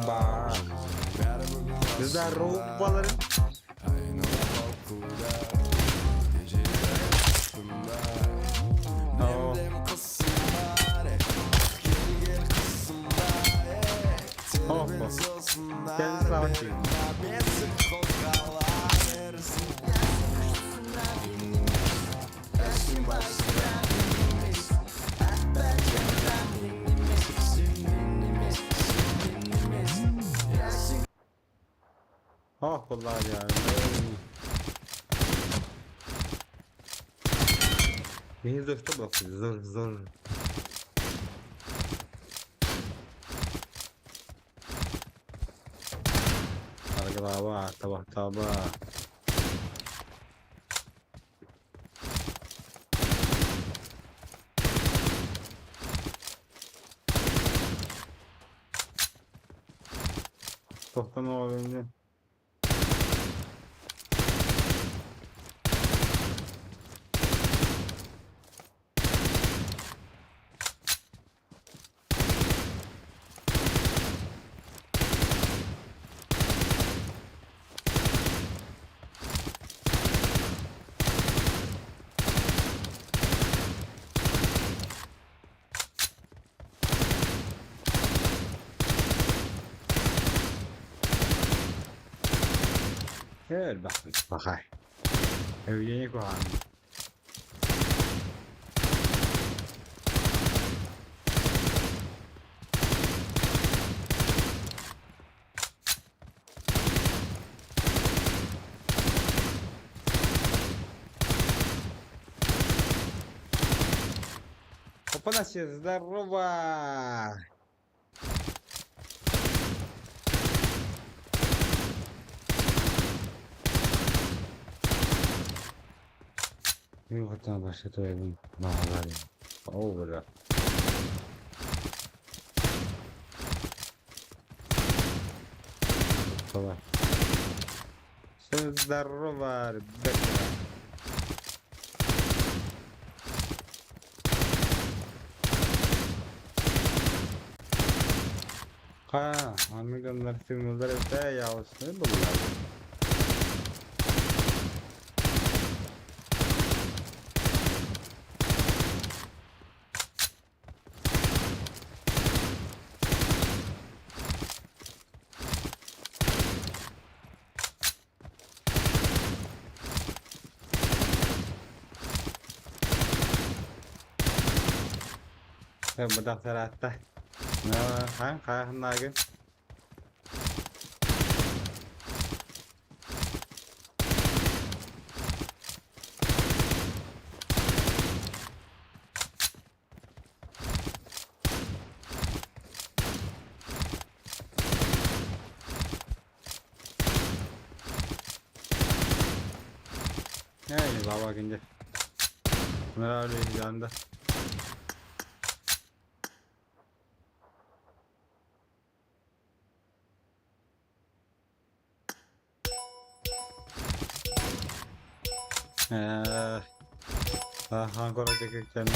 Ба. Здорово. О. Опа. Красавчик. Ох, Владя. Мені за що бахти? За, за. Арглава, таба, таба. Тохтоно beni. Элбэх бахай. Евгений Кухан. Опанасьев, здорово! Мин хотон башка тоебун маалары. О, бля. Давай. Всем здорово, ребята. Ха, аны сигналдар это ялышны булар. Бадахтаратта. Хан ханнагын. Эй, баба кинде. Нравлю жанда. Э, Хан короче как.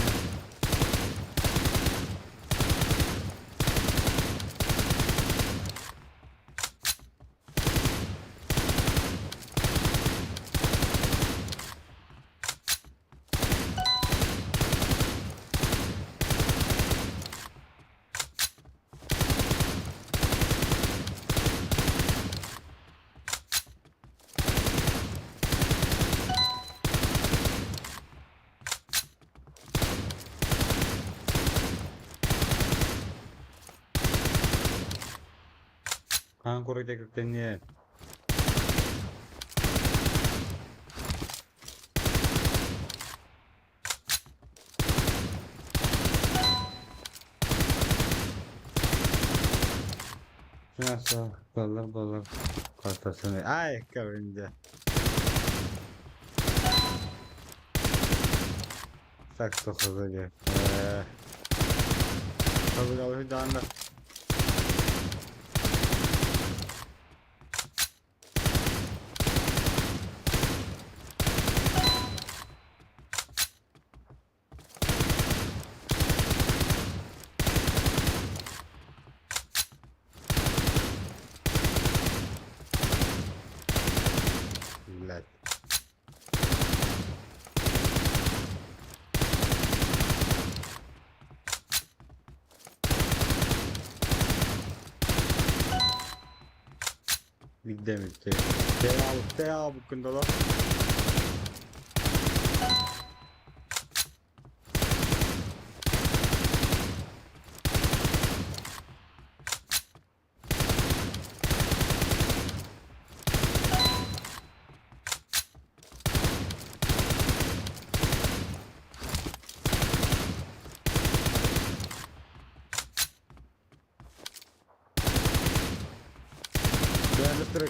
Хан короче как не. Болар болар картасını. Ay kavimde. Так тохозоге. Kabul даанда. Блядь. Bitti. Devam, devam күндала.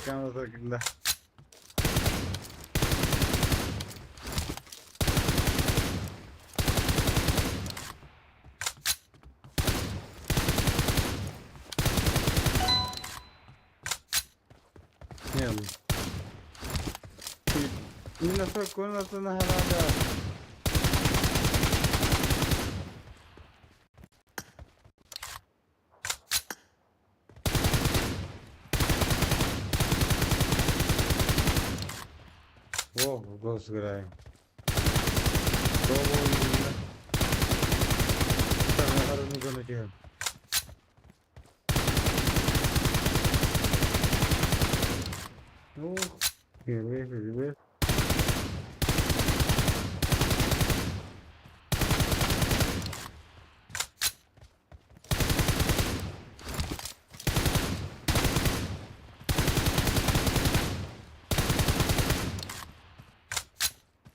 Камера. Не, Минасо herhalde. О, голос играем. Ну, первый, первый.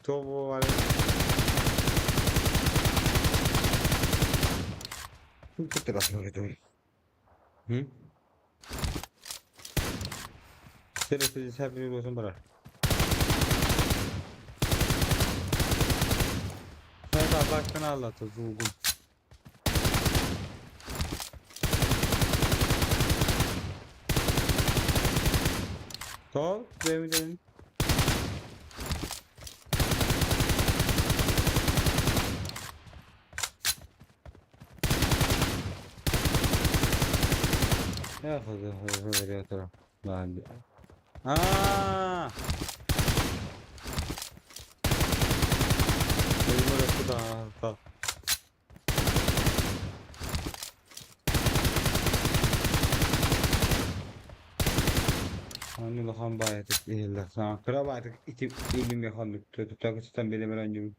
Tobo var. Hı? Şerefsiz hepimiz olsun bırak. Sen baktın Allah'ta zulgum. Tol, benim ياخذ يا ترى ما عندي. آه Улахан баайытык иһиллэр саҥа кыра баайытык ити илими хоннук тутта билимэр онньум.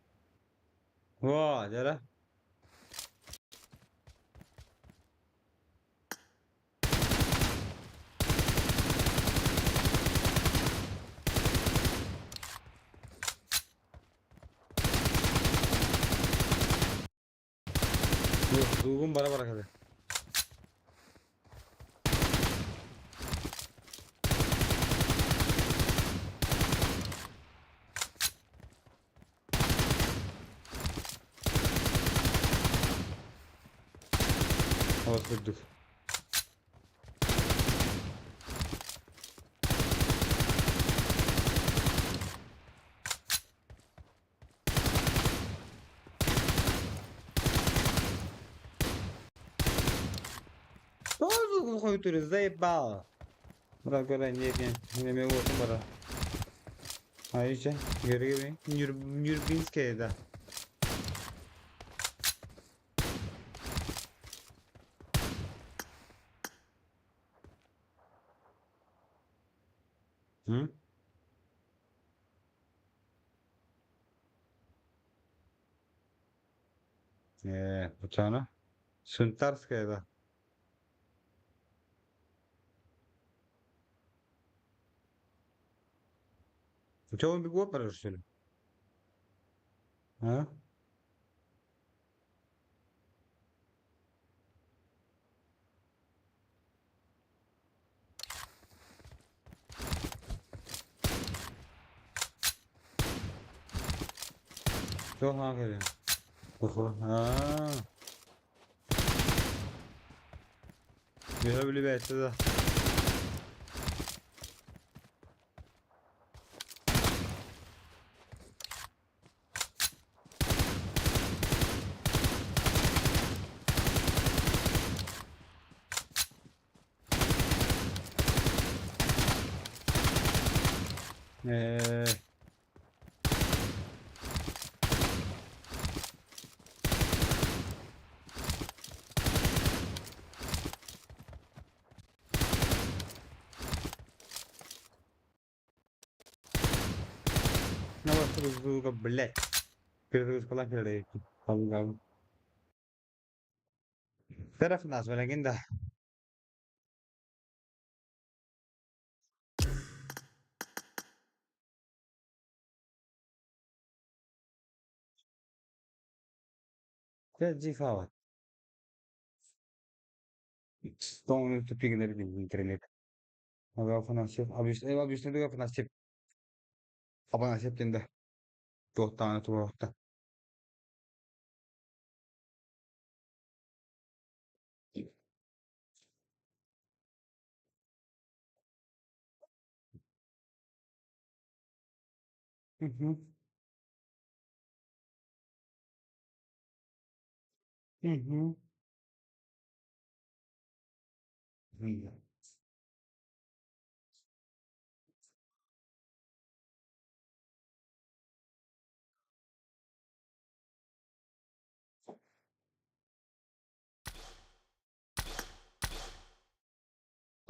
Во, дьара. Дугун бара бара кэлэ. Kırdık. Тоже хуй заебало. Bırak öyle niye yemeği olsun bana. Ayrıca geri geri Nürbinska'da. Hı? Butana. Suntarskaya Че, он бегу что ли? А? Туох аҕа кэлиэ? Аа. Үһэ билибээччи да. Ээ, Новострузуга, блядь. Перезагрузкалаах кэлэр Алгам. Тарафнас балагинда. Дьэ, Тоҥ тупигинер интернет. Ага, Афанасьев. Объясню, Афанасьев. Афанасьев диэн да туохтаҕына туруохта. Мгм. Мгм. Мм.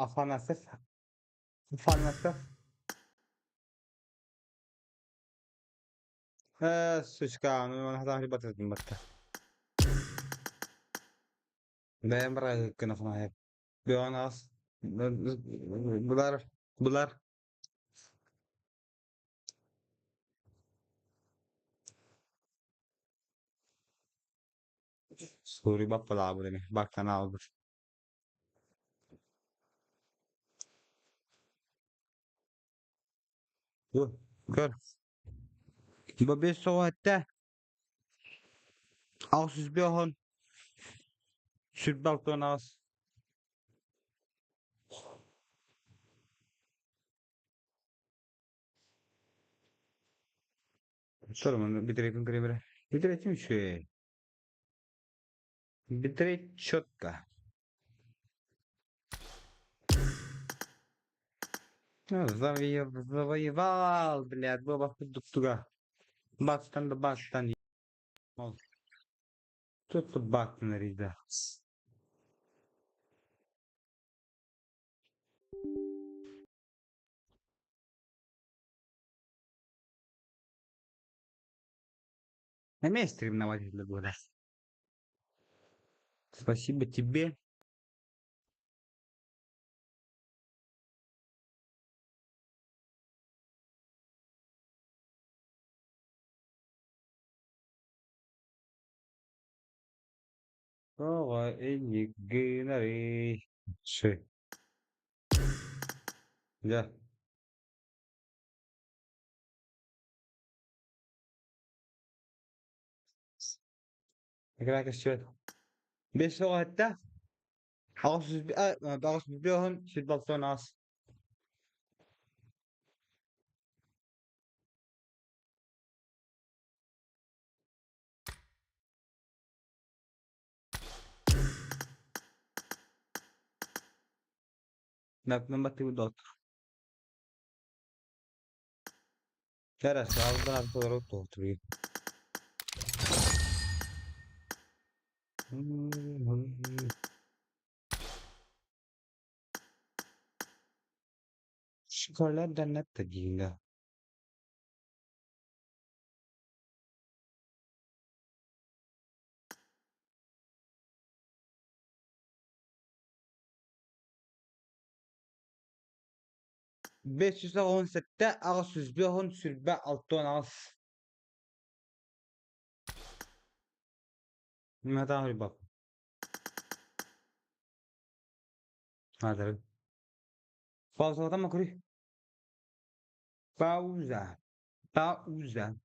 Афанасьев. Афанасьев. Ээ, сучка, ну хатаан батырдым батта. Бэйэм бараһыккын Афанасьев. Бөҕөн Булар, булар. Суруйбаппалаабыт ини, бактан аалбыт. Көр. Бу бес соҕу эттэ. Аҕыс жүз биэс 168. Sorun битрейпин көрө Битрейт үчүгэй. Битрейт четко. Завоевал, блядь, было туга. Бастан да бастан. Тут баттан ребят. Эмиэ стримновать года. Спасибо тебе. Тоҕо инник гынарый? Шы. Дьэ. Игра көстүбэт. Бес оҕо этте. 805 198. Баттыбыт доктор. Кэрэ, саалдан толору туохтуруй. Шоколад диина. 517 805 168. Мата бак. Хадыр. Пауза ма кури. Пауза. Пауза.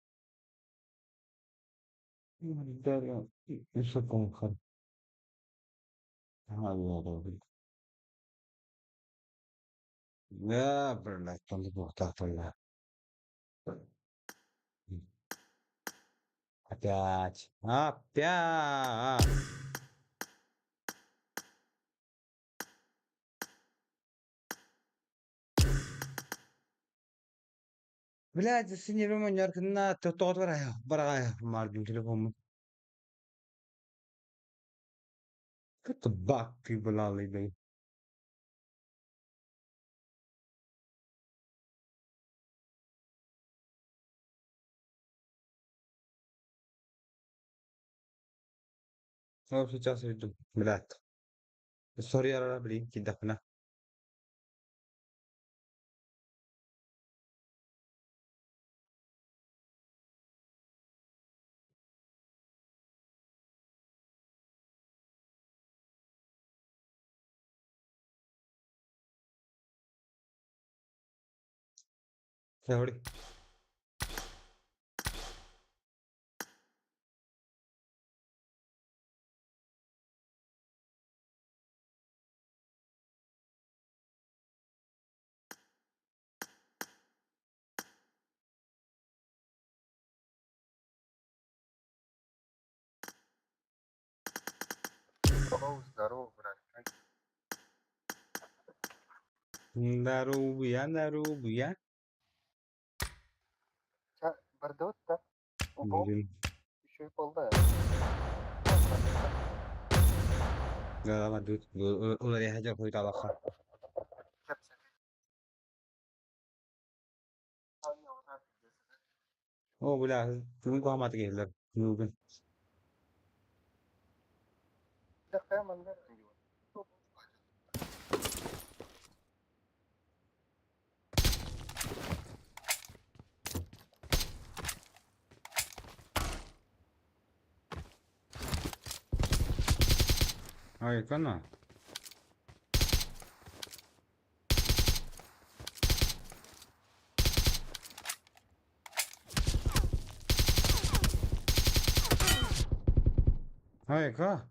Опять. Опять. Блядь, синебим онньор гынна тоҕотугар бараҕай телефоммун. Бак была. Ну, сейчас иду. Блядь. Sorry, блин, кидахна. Sorry. Здорово, здорово, брат. Как Здорово, я, здорово, я. Ча, бардот, да? Ого, Блин. еще и полда. Да, да, уларыйа хуйталаха. О, бля, бүгүн куһаматы киһилэр. Бүгүн. Ай, кана. Ай, ка.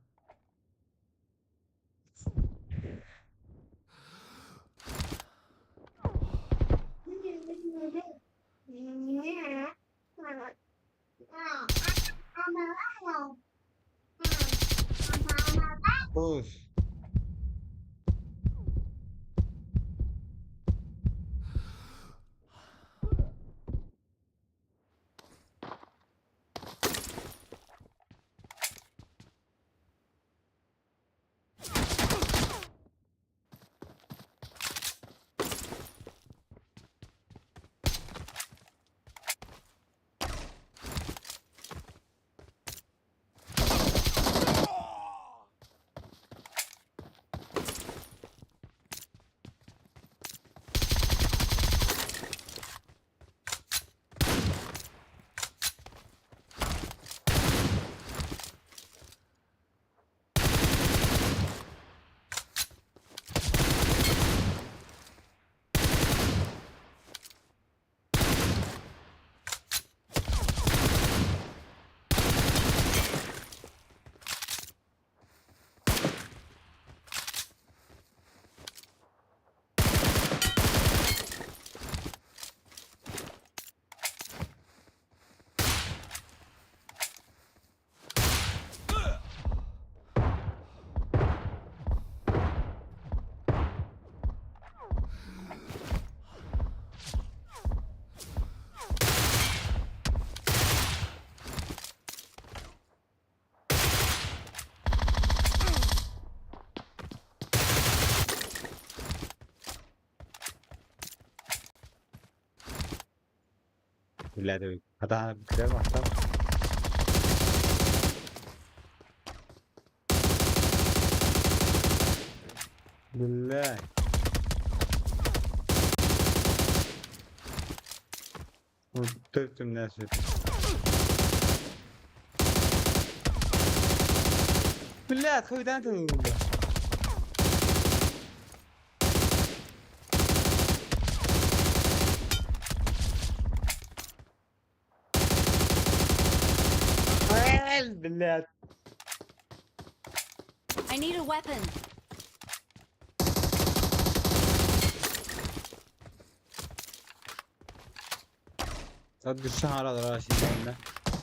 Пусть. Блядь, хата кирэ бахта. Бля. Төптүм нәрсе. Блядь, хуйдан ты. Кэл, блядь. I need a weapon. Düşsen haradır ha şimdi önüne.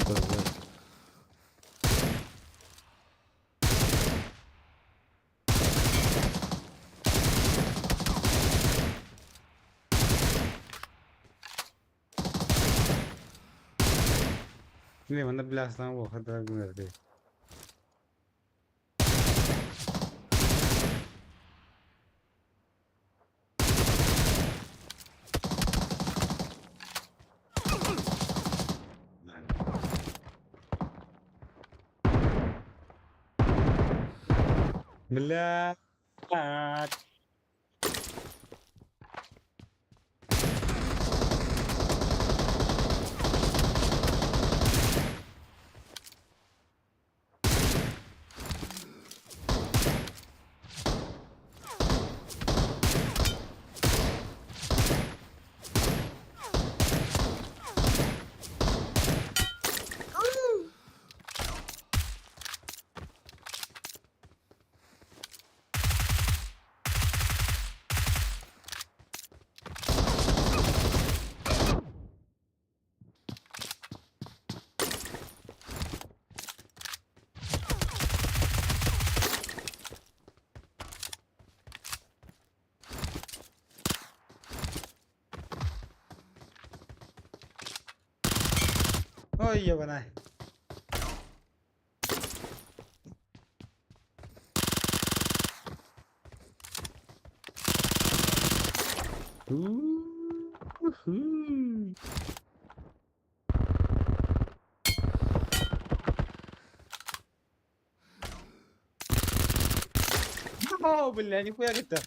Dur, dur. Şimdi bana bilaslan bu kadar güzel. Блядь. Ой, ебаная. У-ху. О, бля, нихуя это.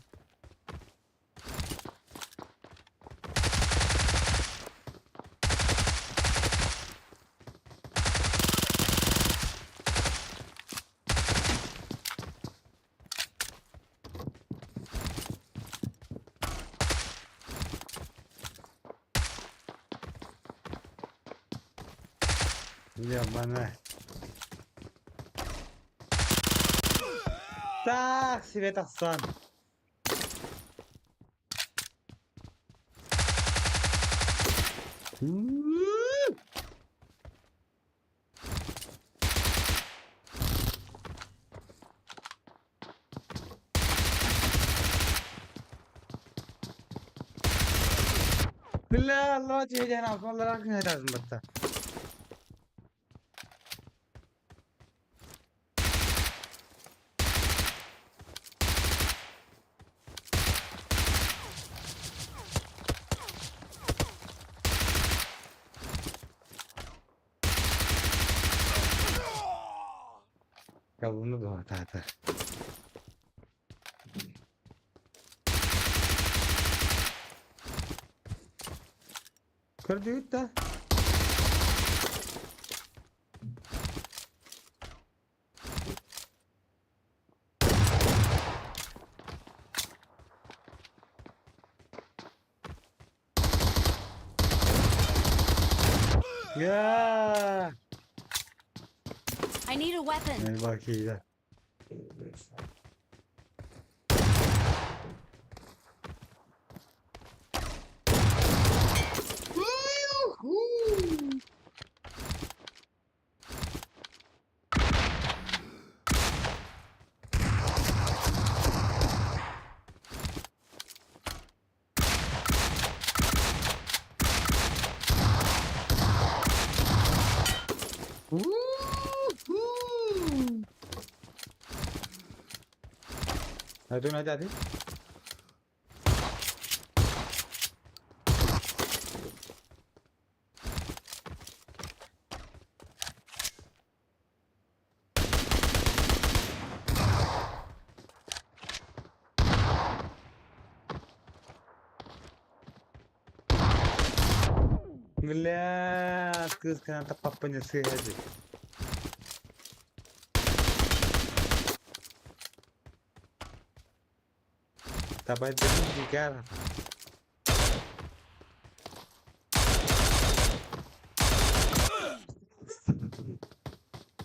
Ебаная. Так, себе тахсан. Бля, Allah ceylan almalar ne lazım batta. Кавуну да та. Көрдүгүт да? Ya! I need a weapon. Ne bakayım. Hadi hadi hadi. Бля, кыыс таппаппын сыһады. Табайдым дигар.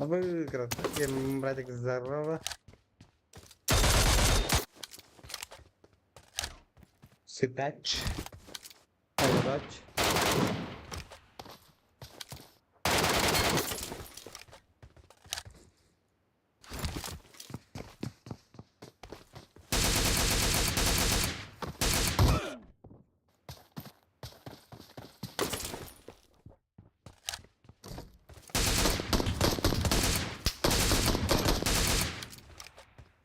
Выиграл. Братик, здорово. Сытач. Олороч.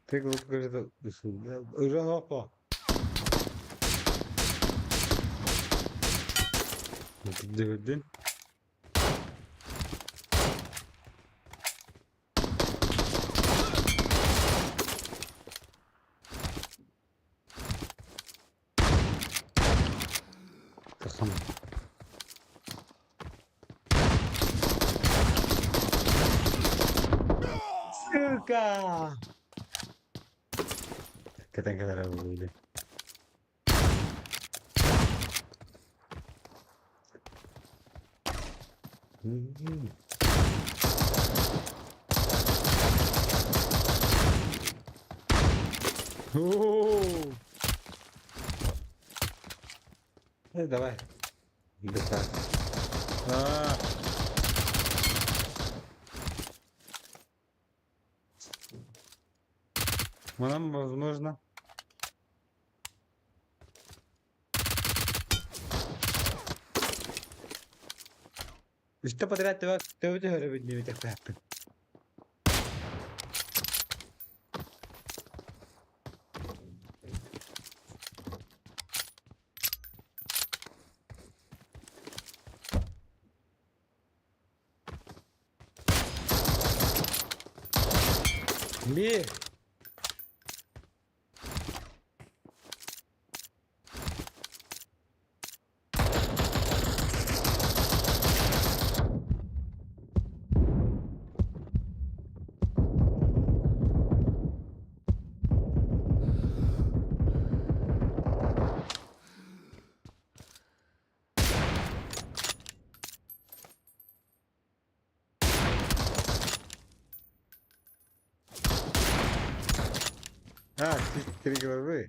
Ты глупо уже опа. Дивидин. Тахам. Сука! Кэтэн кэлэрэ буолуо. Давай. Быстро. А. Нам возможно. Үстэ подряд төбө төһөрөбүн диэбитэхтээхпин. Биир. А, три головы.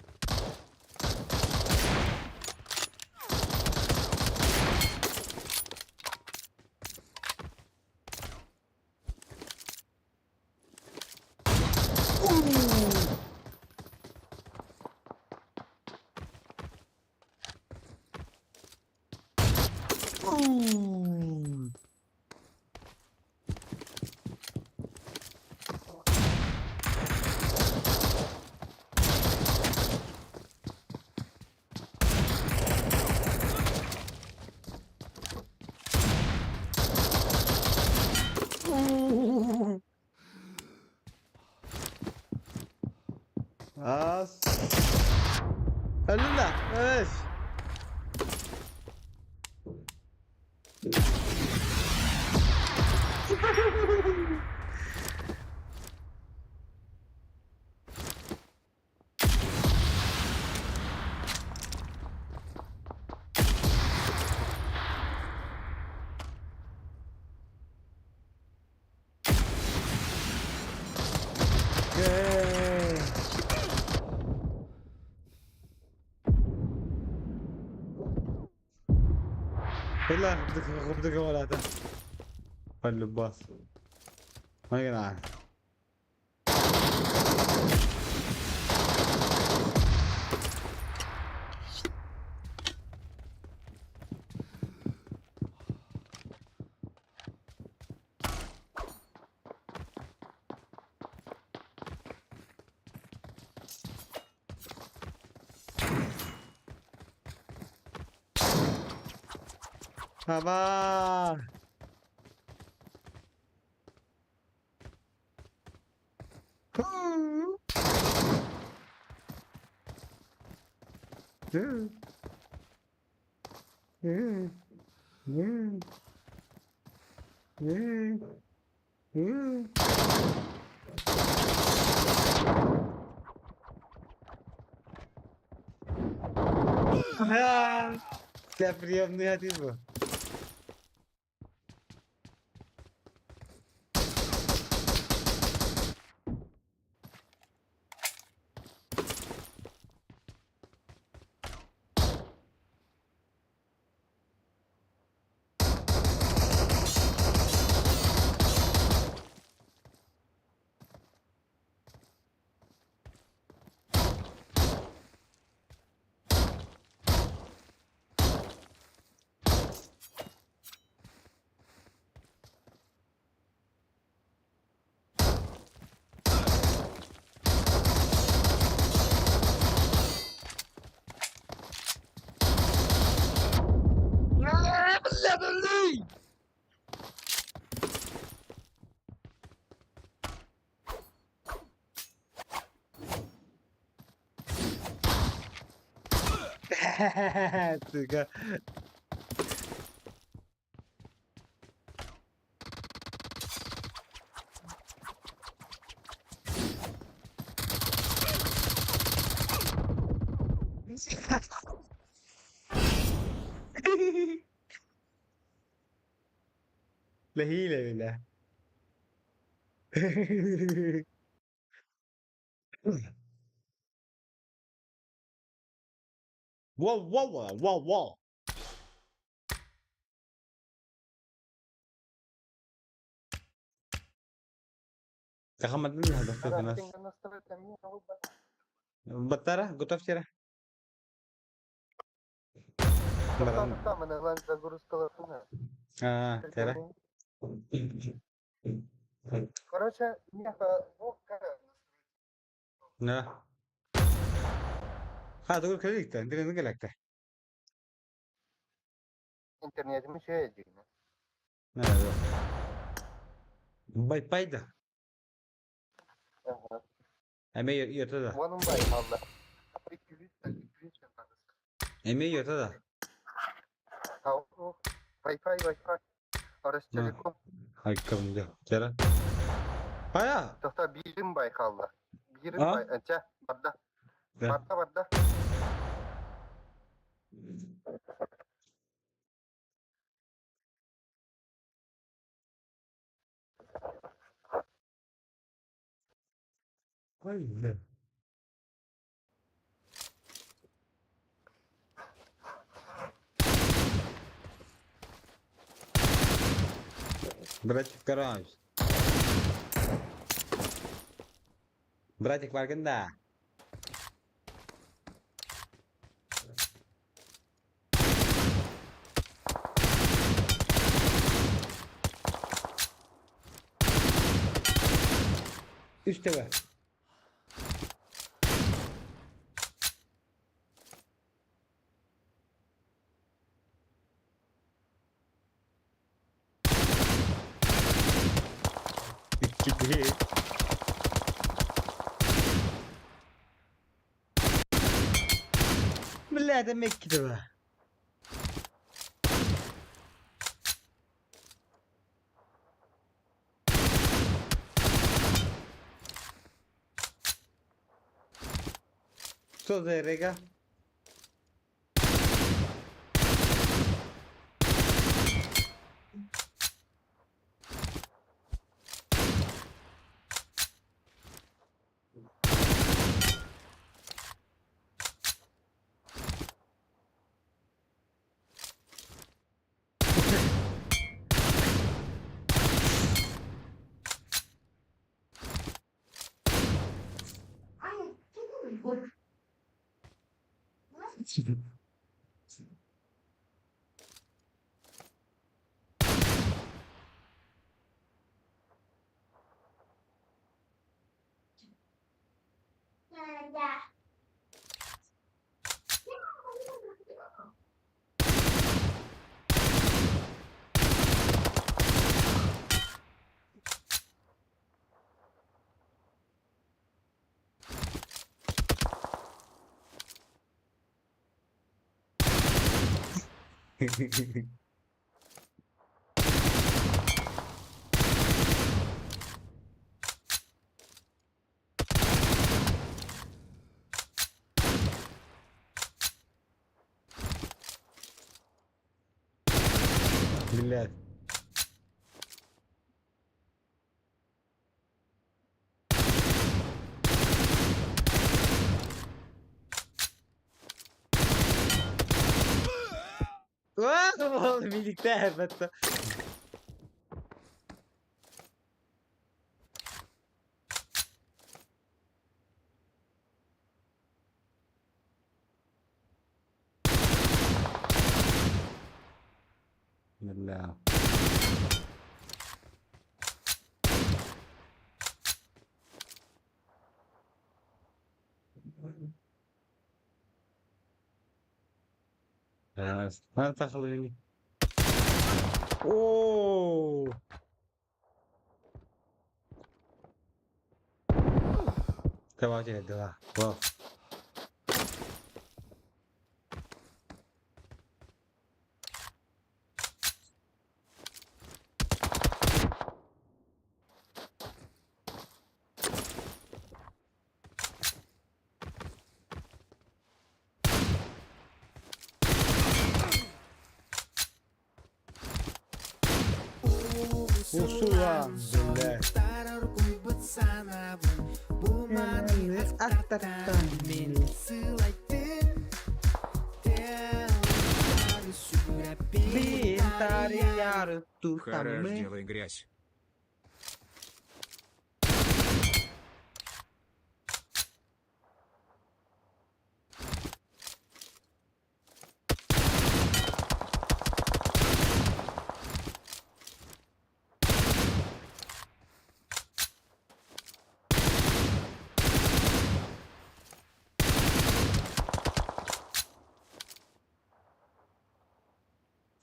Ас. Öldün de. Evet. Yay. والله بدك بدك ولا اللباس ما يقنع. Baba. Це приємний типу. Suddenly! Сука. Нэһиилэ билэ. Wow, wow, wow, wow. Баттара, готов сера. Баран. А, сера. Короче, Да. Ha, тугу кэликтэ, интернет кэлэктэ. Интернетим үчүгэй дьиҥэ. Байпайда. Эмиэ йота да. Уонун байхалла. Эмиэ йота да. Wi-Fi, Wi-Fi. Ростелеком. Айкамда. Чара. Хайа. Тоқта биирин байхалла. Биирин бай... Чэ, барда. Барда, барда. Братик Карач. Братик Варганда. Үс төбө. Икки Бля, эмиэ икки төбө. Что за рега? Блядь. Birlikte elbette. Бля. Оо! Давайте, да. Вау. Усулаан биллэ. Хорош, делай грязь.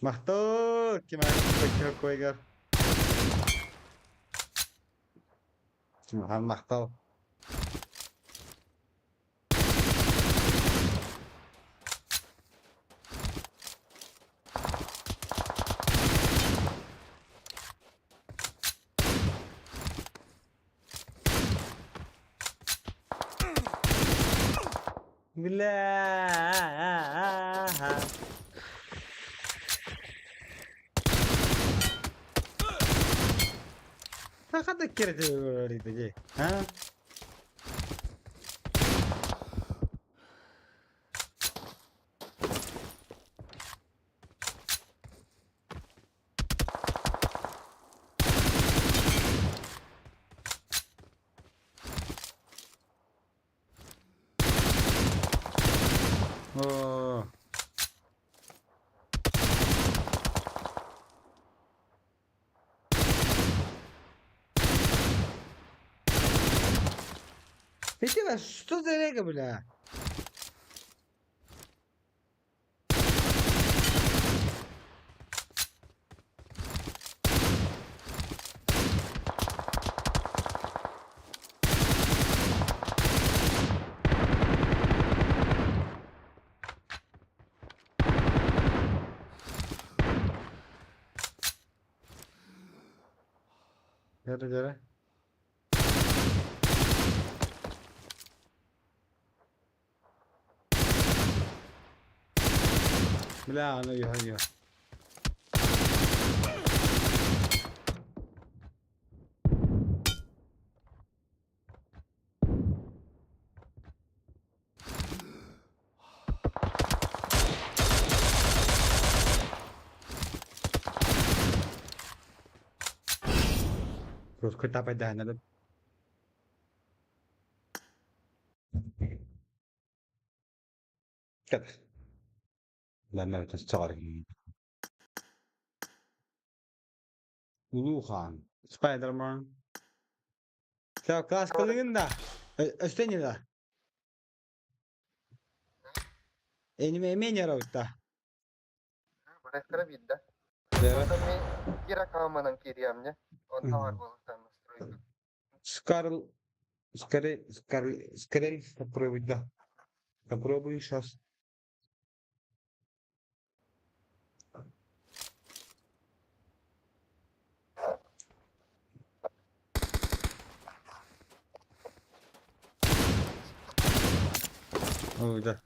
Махтал, кимэн Махтал. Бля. Хата кирде, а? О. Видела, что за лего, бля? Yere yere. Бля, ну я я. Просто надо. Как? La sorry. Улуу хаан. Spider-Man. Саа класс да. Өстени да. Эниме эмене раута. Барахтара бидда. Кира каманан кириамне. Он тавар болуктан настройка. Скарл скорее скорее скорее попробуй, да. Попробуй сейчас. Ой, да.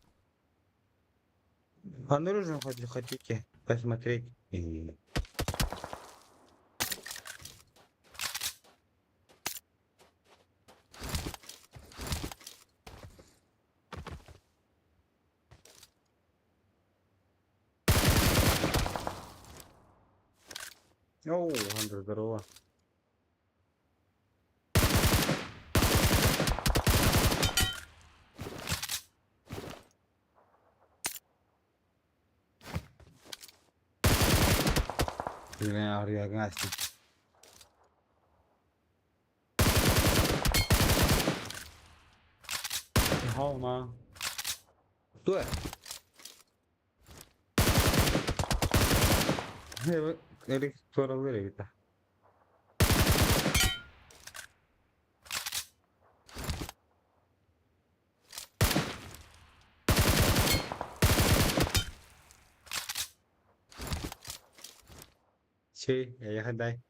А наружу хотите посмотреть? Оу, Андр, здорово. Бля, арьягасти. 你好吗？对。那个 Эрик туоралыыр эбит. Чэй, эйиэхэ дай.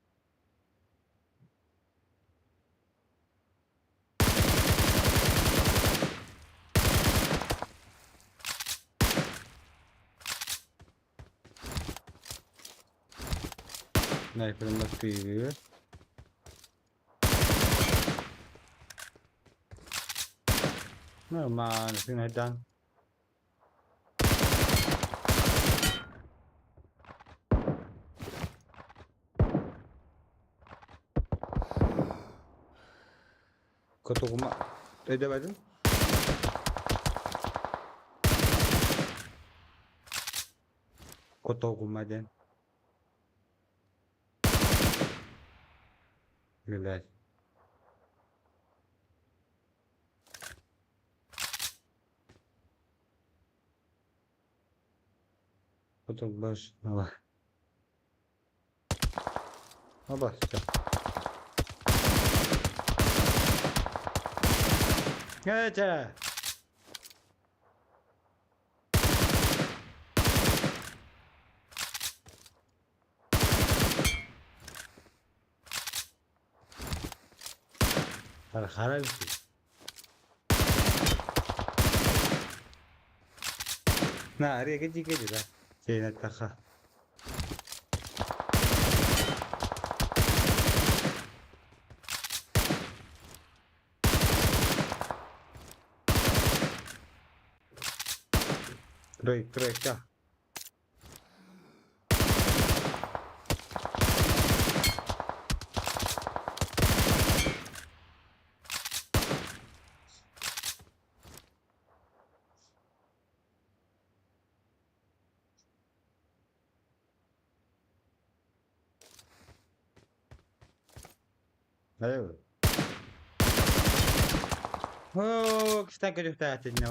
Снайперым баттыыр. Нормально, сыҥайдаан. Котугума өйдөбөтүм. Котугума диэн. Билэр. Котугбаш ала. Оба, всё. Этэ! Хара эбит. Наарыйа дьигэ дьида. Сиэнэттэхха. Тройка. Айыл. Оо, кистан көрүөхтээхтиннэ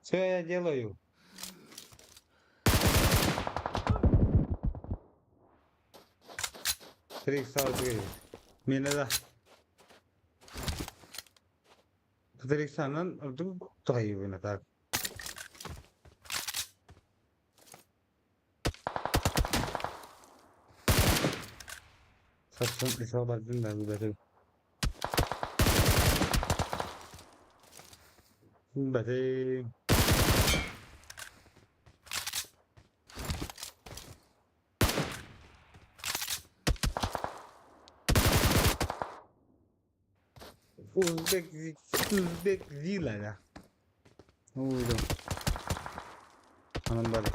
Что я делаю? Три икса Миэнэ да. Три иксанан ордук туһайыбын так. Сарсын исаа бардын да бэтим. Бэтим. Узбек Узбек Зилая. Уйду. Анан бары.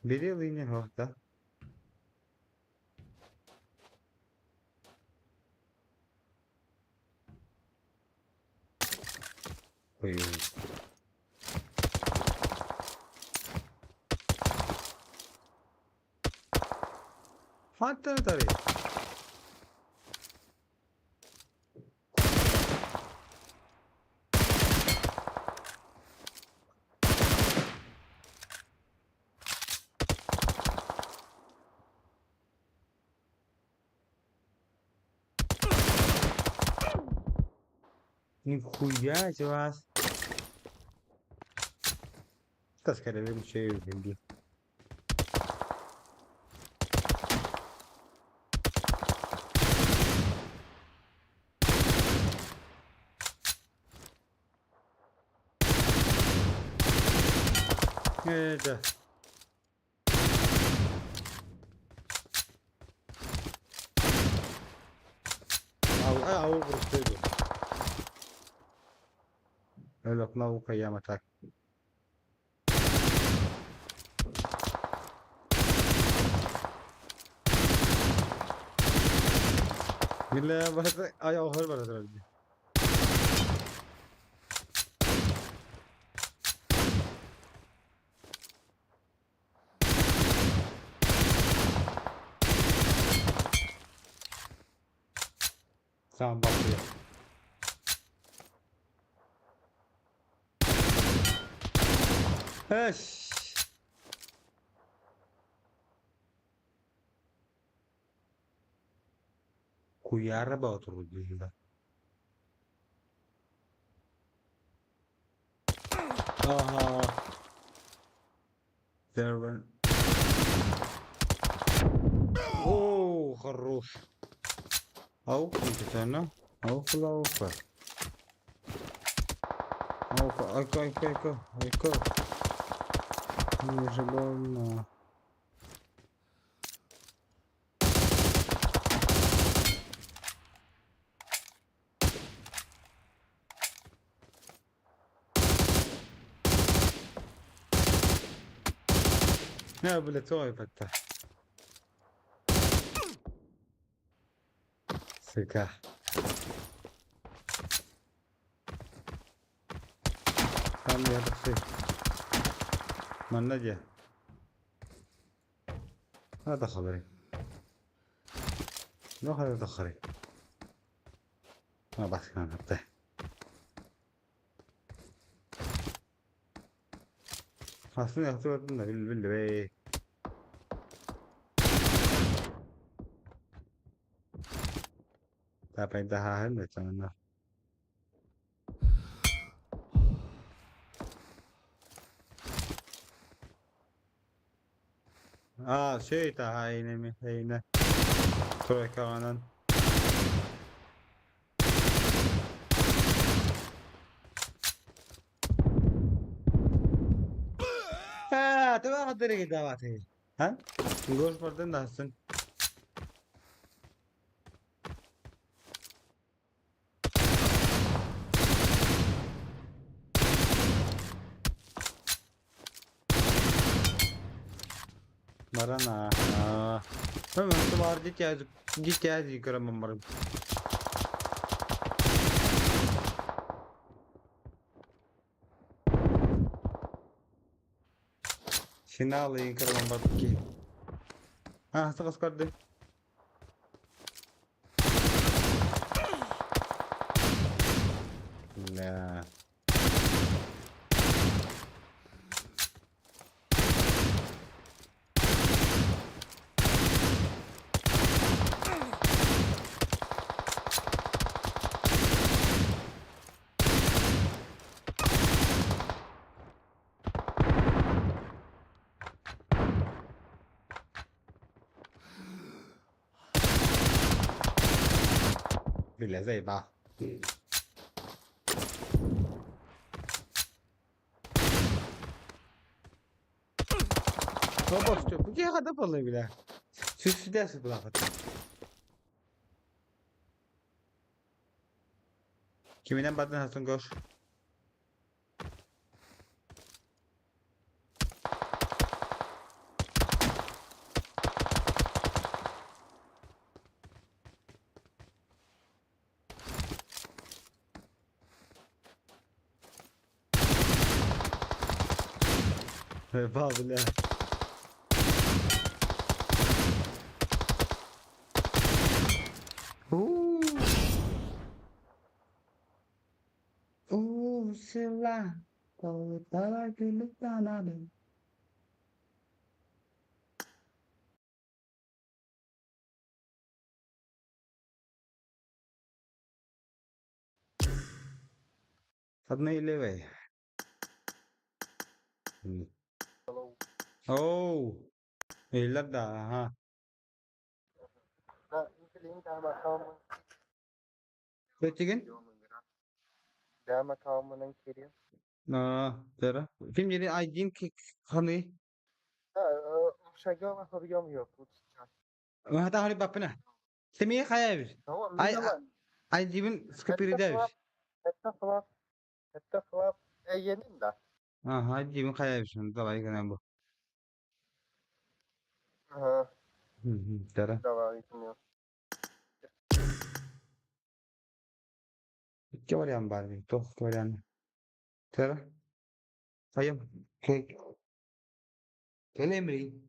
Бери линия да. Ой. Хантан тари. Нихуя себе вас. Да, скорее выключаю бомби. Это. Ау, ау, просто иду. Наука яма так. Миле барата ай охор барата. Сам бакыя. Эш! Куйаара Боотур дииллэр. Аха. Сервер. О, хорош. Ау, специально. Ау, лаука. Аука, айка, айка, айка, айка. Мне же больно. Не, блядь, ой, бата. Сука. Там я тахсыы. Манна дьэ. Ха тахаларый. Ну хайа тахарый. А баскан апта. Хасын яхты да бил бил. Тапайда хаһын да чанна. Аа, söitä heinemi, heinä. Toikaanan. Аа, tämä on tietenkin tavattiin. Hän? Gosporten taas. Marana. Ben var git git gel kıramam varım. Финалы kıramam var ki. Ha, sıkı sıkı. La. Бля, заебал. Бабушка, где я было, бля? Сюда сюда. Киминен бардын хасан гош. Бля. Уу. Уу, сила. Одной левой. Оу. Иллар да, ага. Өтеген? Аа, тера. Ким жери айдин ханы? Хата хали бапына. Семи хая бир. Ай ай дибин скапириде бир. Ага, дибин хая бир. Давай гана бу. Тера. Икки вариант бар бит. Тох вариант. Тера. Хайым. Келемри.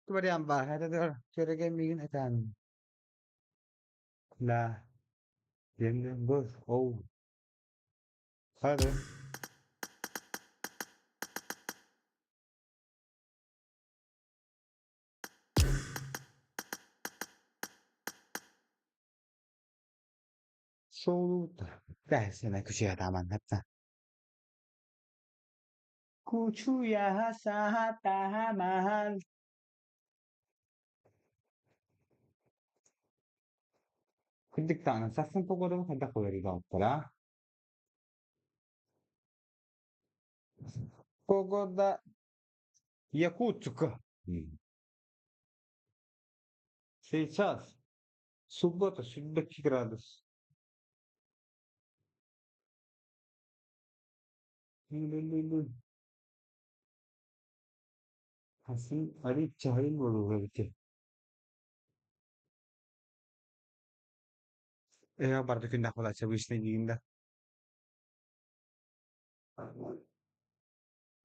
Вариант баар. Это көрөгө миигин этэн. Да. Енді бұл оу. Hadi. Шоулуута. Бэһсэнэ күчүө тааман хапта. Кучуя саатааман. Кырдьык даҕаны сарсын погода хайдах уларыйбаппара. Погода Якутск. Сейчас суббота 72 градус. Хасан арыый чаһыйын буолуо эбитэ. Ээ барда күннээх буолааччы обычно диигин да.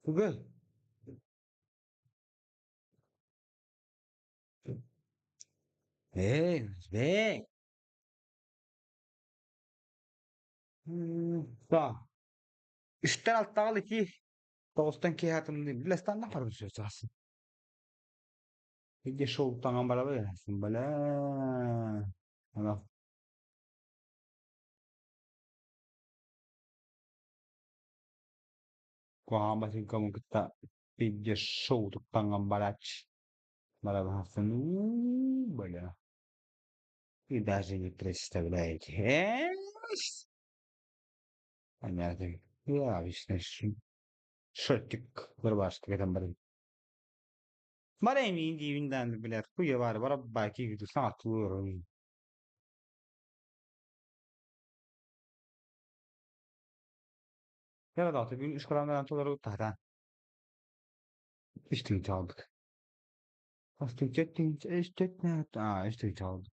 Тугуй? Ээ, бээ. Да. Үстэн алтаҕал ити тоҕустан киэһэ тымныы билэстанна харбысыасасын. Иди шоу таҥан барабын бля. Куһаҕан басыыҥкабын кытта бииргэ шоу таҥан барааччы. Барабын уу бля. Вы даже не представляете. Понятно. Я обычно шотик рубашка кэтэн баран. Барайм диибин даҕаны билэр куйа баар бараббаа киһи саҥатылыырын. Яра бүгүн үс курааннаан толору таһараан. Үс тыһыынча алдык. Хас тыһыынча тыһыынча үс төрт аа үс тыһыынча алдык.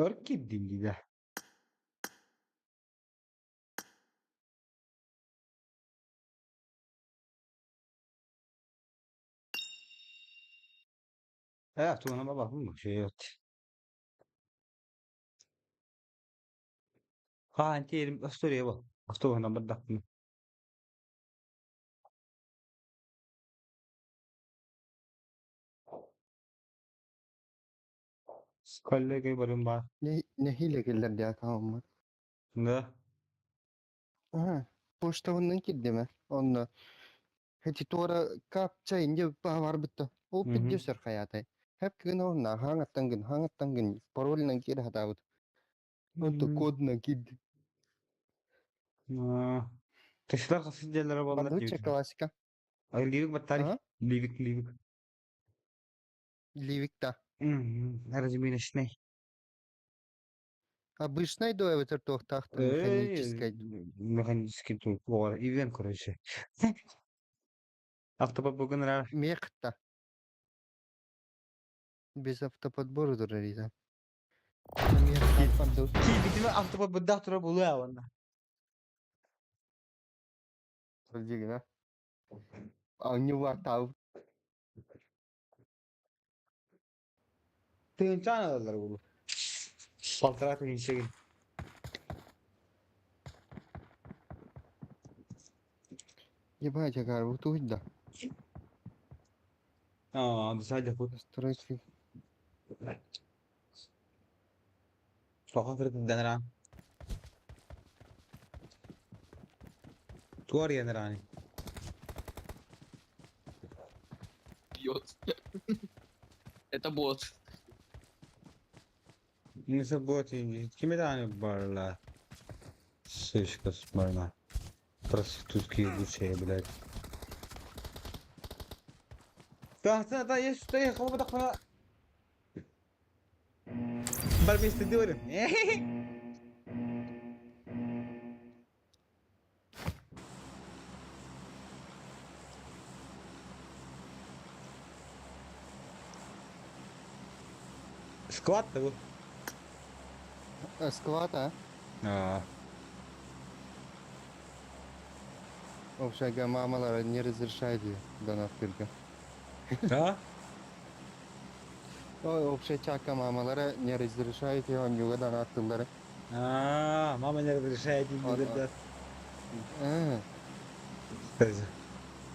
Өр киирдин диде. Э, тугунан бабахпын шөйөт. Хаан тиэрим остуоруйа бу. Остуоһунан бардахпын. Коллега барым баар. Нэһиилэ кэллэр диэн хаалмыт. Да. Аһа, почтабынан киирдим ээ. Онно эти туора капча инде барбытта. Ол пиддесер хайатай. Хеп гын онна хаҥаттан гын, хаҥаттан гын, парольынан киирэ сатаабыт. Онто кодунан киирди. Тесла хасидялара буоллар Бардыбычча диэбитим. классика. Ливик баттари. А? Ливик, ливик. Ливик да. Разминочный. Обычный дуо эбэтэр туохтаахтан механическай. Механический тут. Ивен, короче. Автобабугун ра. Мехта. Без автоподбора дурариза. Киирбитим автобабыдах тура булуа онна. Дигина. А у него тау. Тыһыынчаан ылаллар булу. Полтора тыһыынча Ебать, я говорю, тут да. Аа, бисайда пут. Настройки. Соха фырытынданара. Туар янарани. Бьет. Это бот. Не забудьте, кимедани барла. Сышка смарна. Проститутки ебучие, блядь. Да, да, да, есть что я хлопа так Барбисты дурин. Склад того. Склад, а? А. Общага мамалара не разрешает донаттыырга. А? Ой, общай чакка мамалара не разрешает оонньууга донаттыыллара. А, мама не разрешает дииллэр. Э,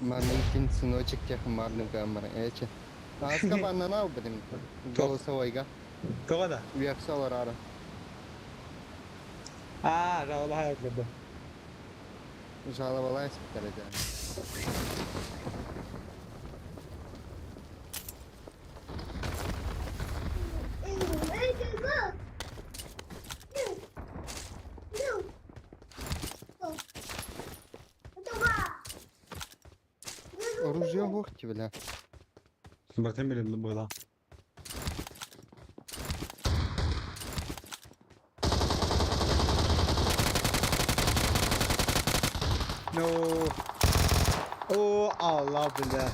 Маменькин сыночек тех марным камера. Эче. Ааска баннан албытым. Голосовойга. Тоҕо да? Үөхсэ олороро. Аа, жалобаһа көрдө. Жалобалаан испиттэр этэ. Оружие суох дии бля. Батын билим была. No. О, Allah бля.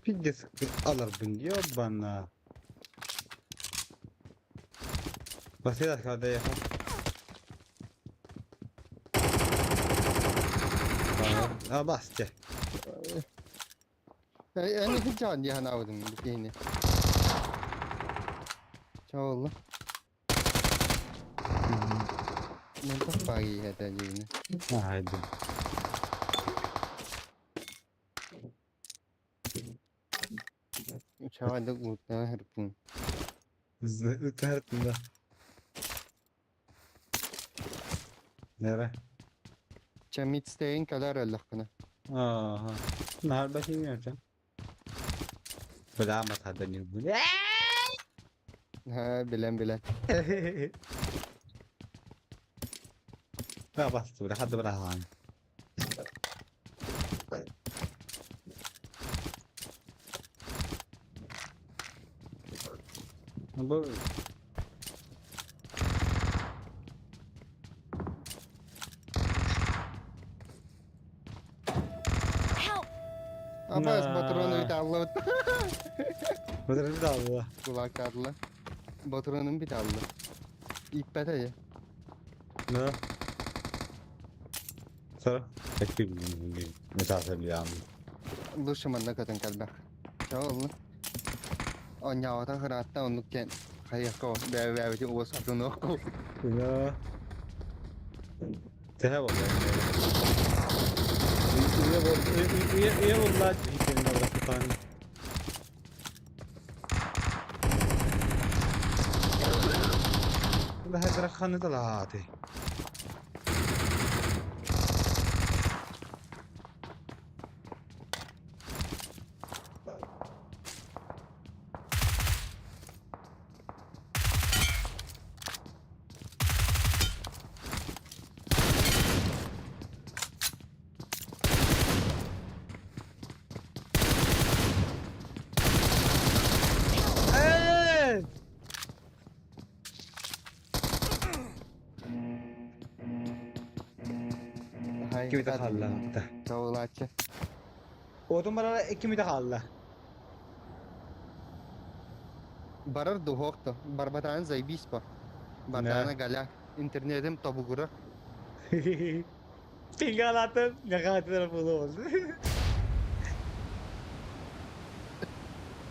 Пиздец, аларбын, ёбана. Басыйда когда ехал. А, басте. Эн сылдьаҕын дии санаабытым бу киһини. Чэ буолла. Мантах баайыы этэ диибин. Haydi. Чаҕайдык уутана сырыттым. Ыттыһартында. Nere? Чэ митстэйин кэлэр өллөхпүнэ. Ага. Наар бахимиyorsan. Бля, матада не буде. Һэ, билэн билэн. لا بس بلا حد بلا هان. Бу Help! Абаас ботуруону бүтэ аллабыт. Быдырды алла. Кулаактаатылар. Ботуруонун бүтэ алла. Ииппэтэ дьэ. Да. Сара. Экки месасе билям. Лучше манна көтөн кэлбэх. Чэ олла. Оонньообото ыраатта оннук диэн хайыахха бэйэ-бэйэбитин уоскутунуохха. Да. Тэһэ болла. Уя бол уя уя болла хитен бар Бля, ханы талааты. Ээ! Икки хаалла. Чоҕулааччы. Отун барара 2 мүнүүтэ хаалла. Барар дуһуох то. Барбатаан заебись по. Бартаана галя. Интернетим тобугура. Пингалатын, нахатыр болу.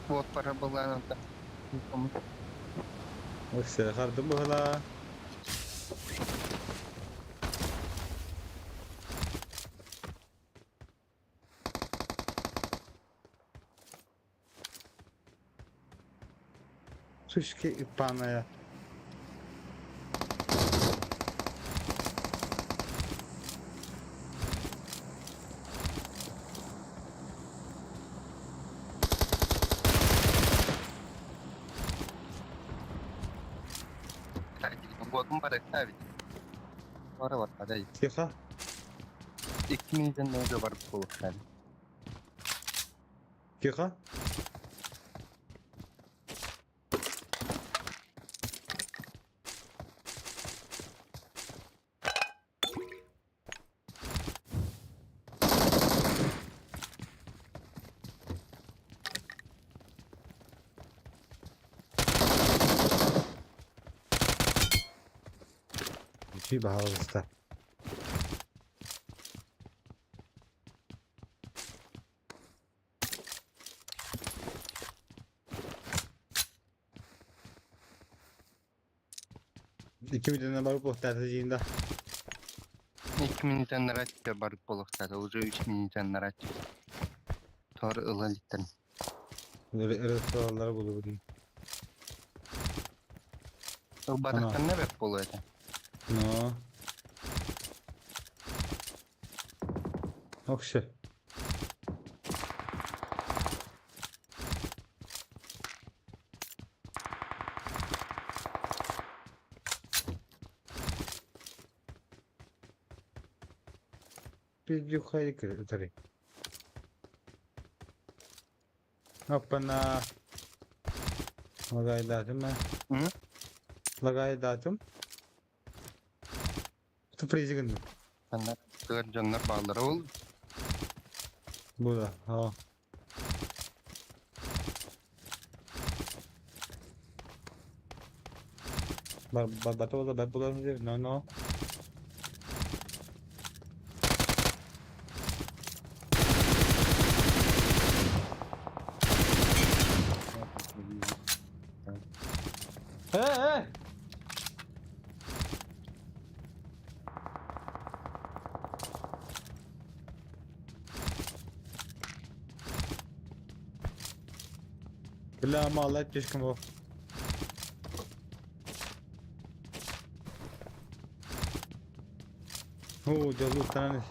Вот пора была надо. Өксө хардым була. Сучки ипаная. Уотум барыктаа бит. Бара барбадай. Тихо. 2 мүнүүтэн нөҥүө барып буолуохтаах. Тихо. Пожалуйста. Икки мүнүүтэнэн барып буолуохтаата дьиинда. 2 мүнүүтэн нараччы барып буолуохтаата, уже 3 мүнүүтэн нараччы. Тор ыла иликтэрин. Рестораннары булубутун. Ылбатахтарына бэрт буолуо этэ. Но. Окше. Утары. Оппана. Лагайдатым. М? Лагайдатым. Тупризигин. Ханна тыгар дьоннор бааллара ол. Бу да. О. Бар бар бата бар булар Но но. Э, э! Бля, мало слишком во. О, дьолу уттаран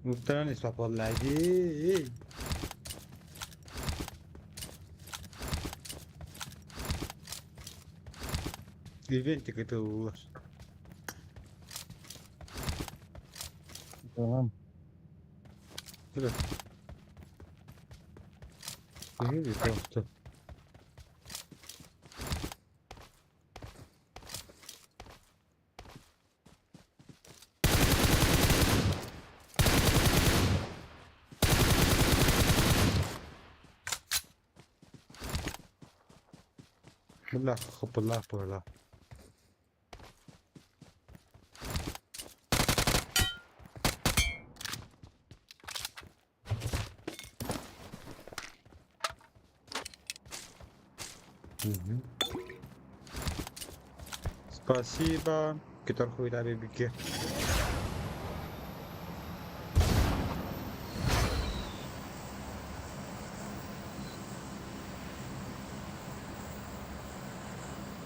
Уттаран ис папалла дии. Ивентик это улар. Tamam. Бля. Или просто. Бля, хопла, пора. Мгм. Спасибо. Китар хуйда бибике.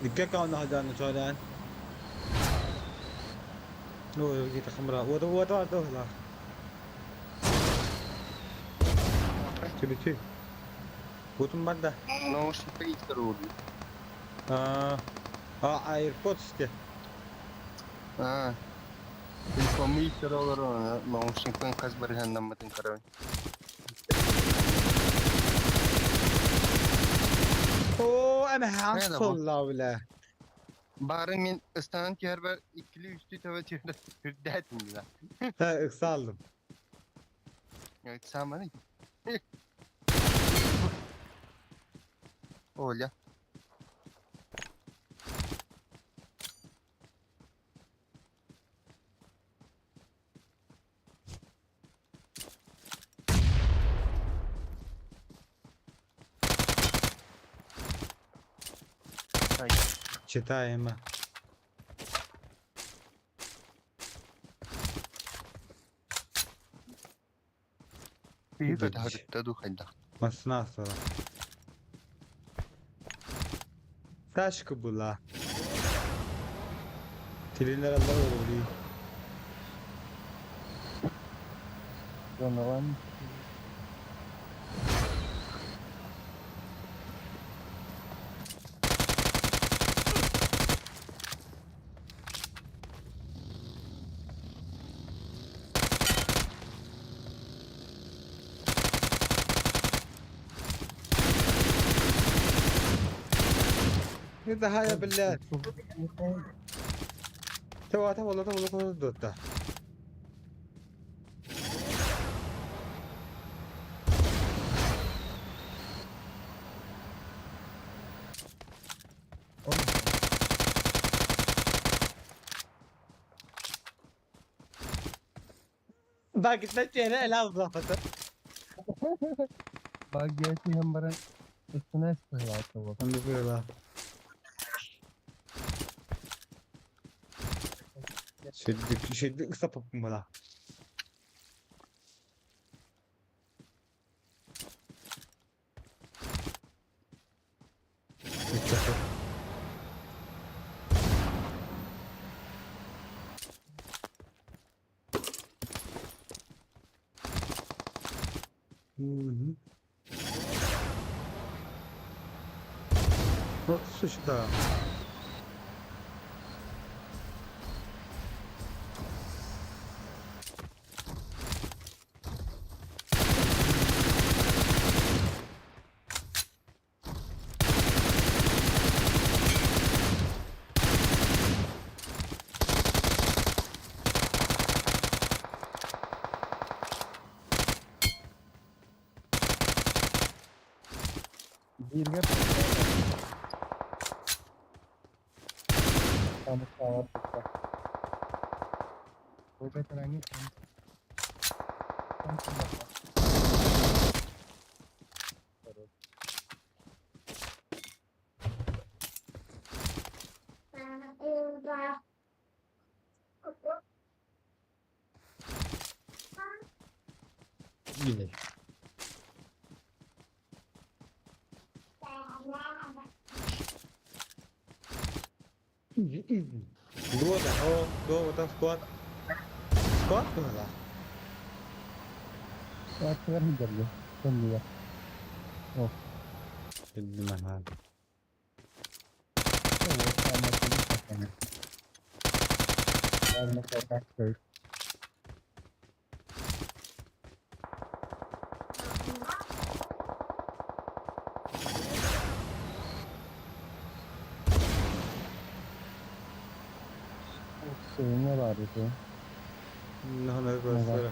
Икки аккаунна сылдьан чоодоон. Ой, где-то хамра. Вот, вот, вот, вот. Түлүтү. Бутун бар да. Наушникка иттер уурdu. А, а AirPods те. Аа. Телефону иттер олорор, наушниктан хас барыһаннаммытын көрөбүн. Оо, эме Хайа да бу? хансолла бля. Бары мин ыстанан түһэрбэр иккилии үстүү төбө түһэр үрдээтим да. Ха, ыксалдым. Саманы. Оля. Читаемо. Киһи көтөһөрүттэ дуу хайдах. Массына сара. Тачка была. Тилинер Allah olur. Доноран. Это хая, блядь. Тава, тава, тава, тава, тава, Бакытта чээрэ элэ албафата. Багия түһэн баран ыстана быһыылаах буолуо. Оннук быһыылаах. Шүрдүк шүрдүк ыстаппыппын буолаа. Вот сюда. Бииргэ Тамыктаабат кытта. Бу бэтэрэҥҥи Yine. Дуо да, о, дуо, вот склад. Склад была? Аттыгар сылдьар кэннигэр. Bilmem. Sığınma var idi. Ne göster.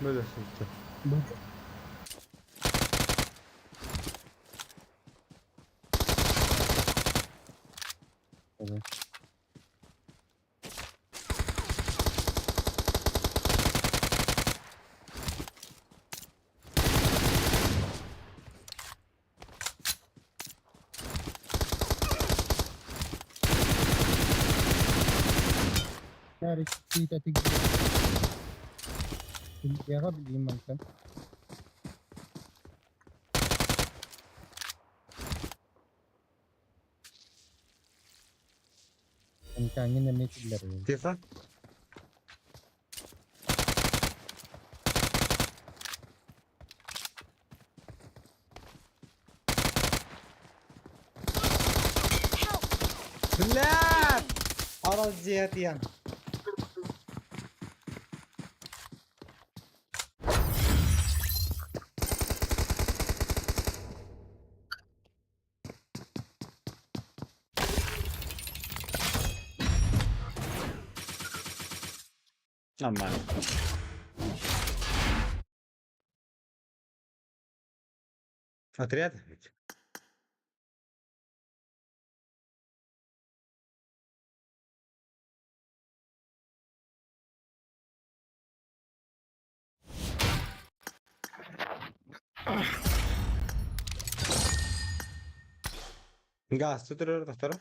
Böyle sıktı. Bu Evet. Яга билим мантан. Каңын эме киллер. Тефа? Help! Бля! Арал диятиян. Нормально. Отряд? Газ tutur doktora.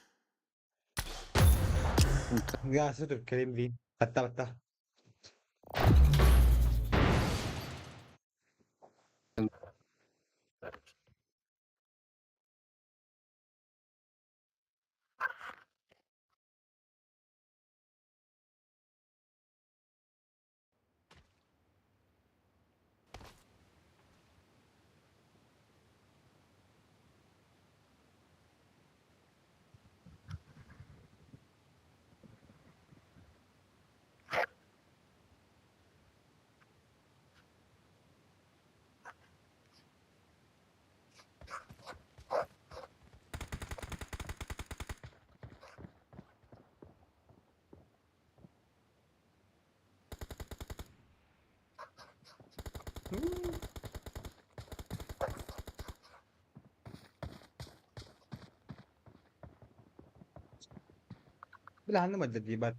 Газ tutur kelim vin. Hatta hatta. Бile ханна барда дии бар.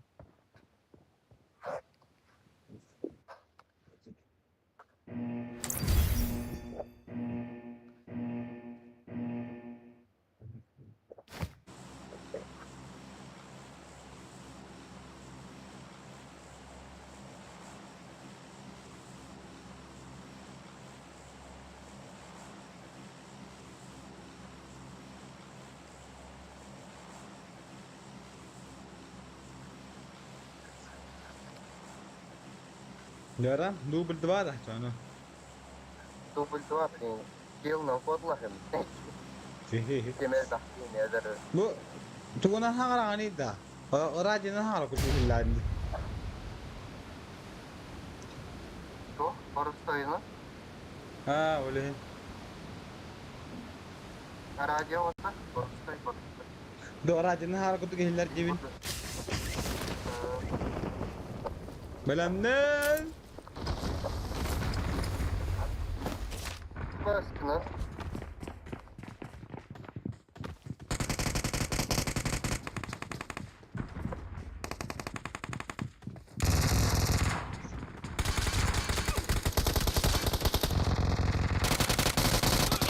Дара, дубль два да, аны. Дубль два, блин. Килл на кодлахым. Кемер тахтин эдер. Бу тугунан хаҥараҕаный да? Радионан хаҥара курдук То, боростойна. Аа, ол иһин. Радио ота, боростой, боростой. До радионан хаҥара курдук иһиллэр диибин. Бэлэмнэн! Баскына.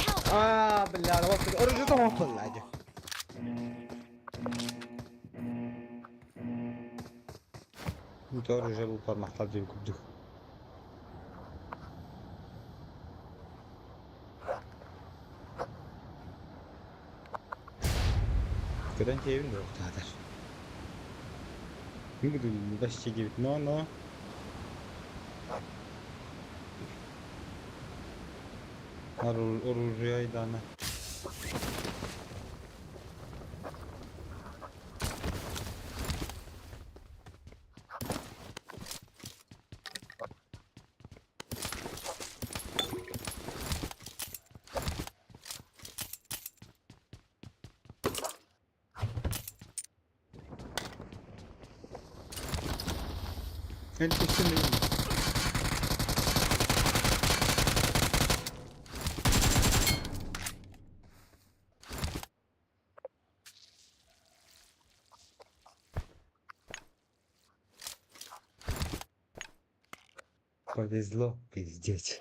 Help! Аа, бля, оружие оҥоһуллаа дии. Оружие булпар махтал диэн курдук. Көтөн тиэбин да таатар. Буду дибит. Но, но. Оружие дана. El peşindeyim. Повезло, пиздец.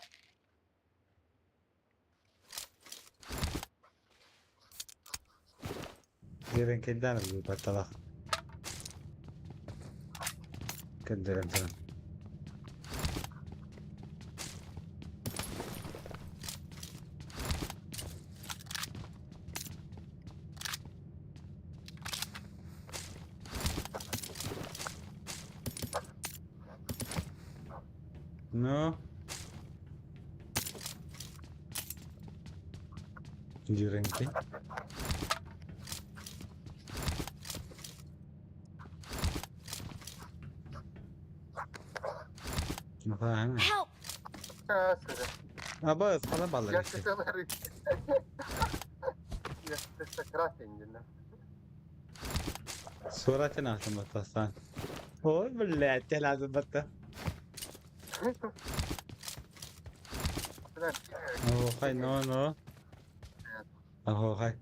Дерен кэлдään бу батталах. Кэлдэрэн туран. Ну? Деренки. Фаһан. Help! Аба, сала баллар. Yakışaları. Yakışaları indine. Суратин ахтан баттасан. Ой, блядь, лазым батта. Оо, хай, но, но. Ахо, хай.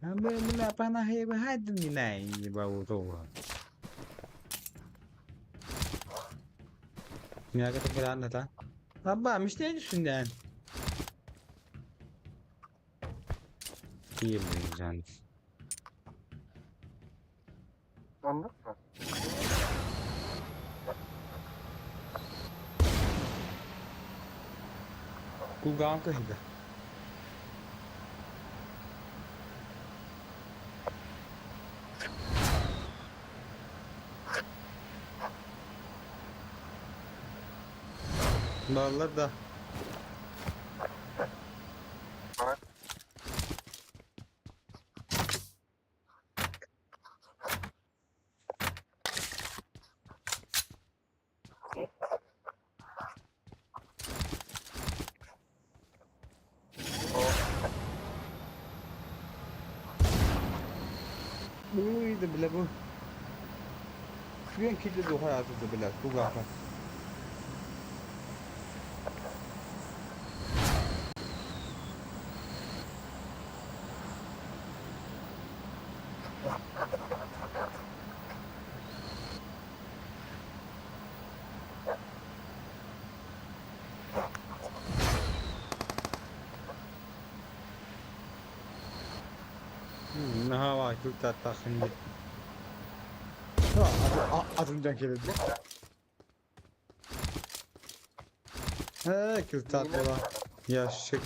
Амбе, бля, пана хай, хай, не най, не бау то. Merak etme anlat. Abba, müşteri düşünden. İyi bu can. Anladın mı? Кулгаан кыһыда. Баллар да. Var. Уй, да бля бу. Күн килде ду hayatı да бля, кулгаан. Кылтааттааххын дии. Атын дьон кэлэрдэ. Ээ, кылтаат буола. Ящик.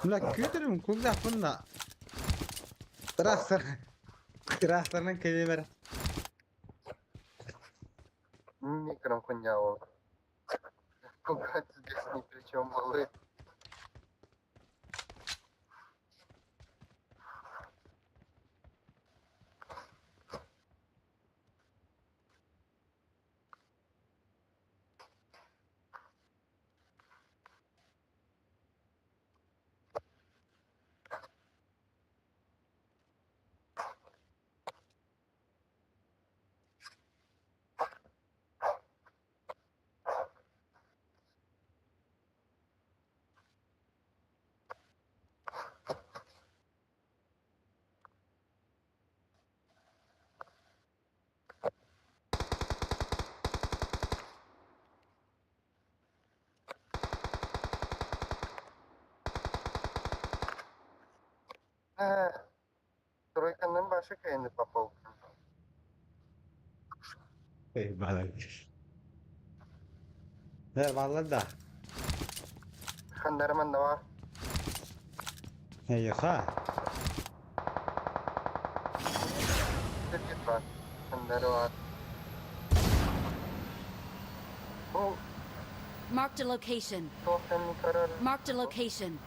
Мына күүтэрим кулгаахпын да ыраахтар ыраахтарынан кэлиэм эрэ. Микром хуйня ол. Кугать здесь ни при чем был. Тройканан башы кайны попал. Эй, балай. Э, баллар да. Хандарман да бар. Эйиэхэ. Сиргит бар. Хандары бар. Бу Marked a location. туохтан көрөр. Marked a location.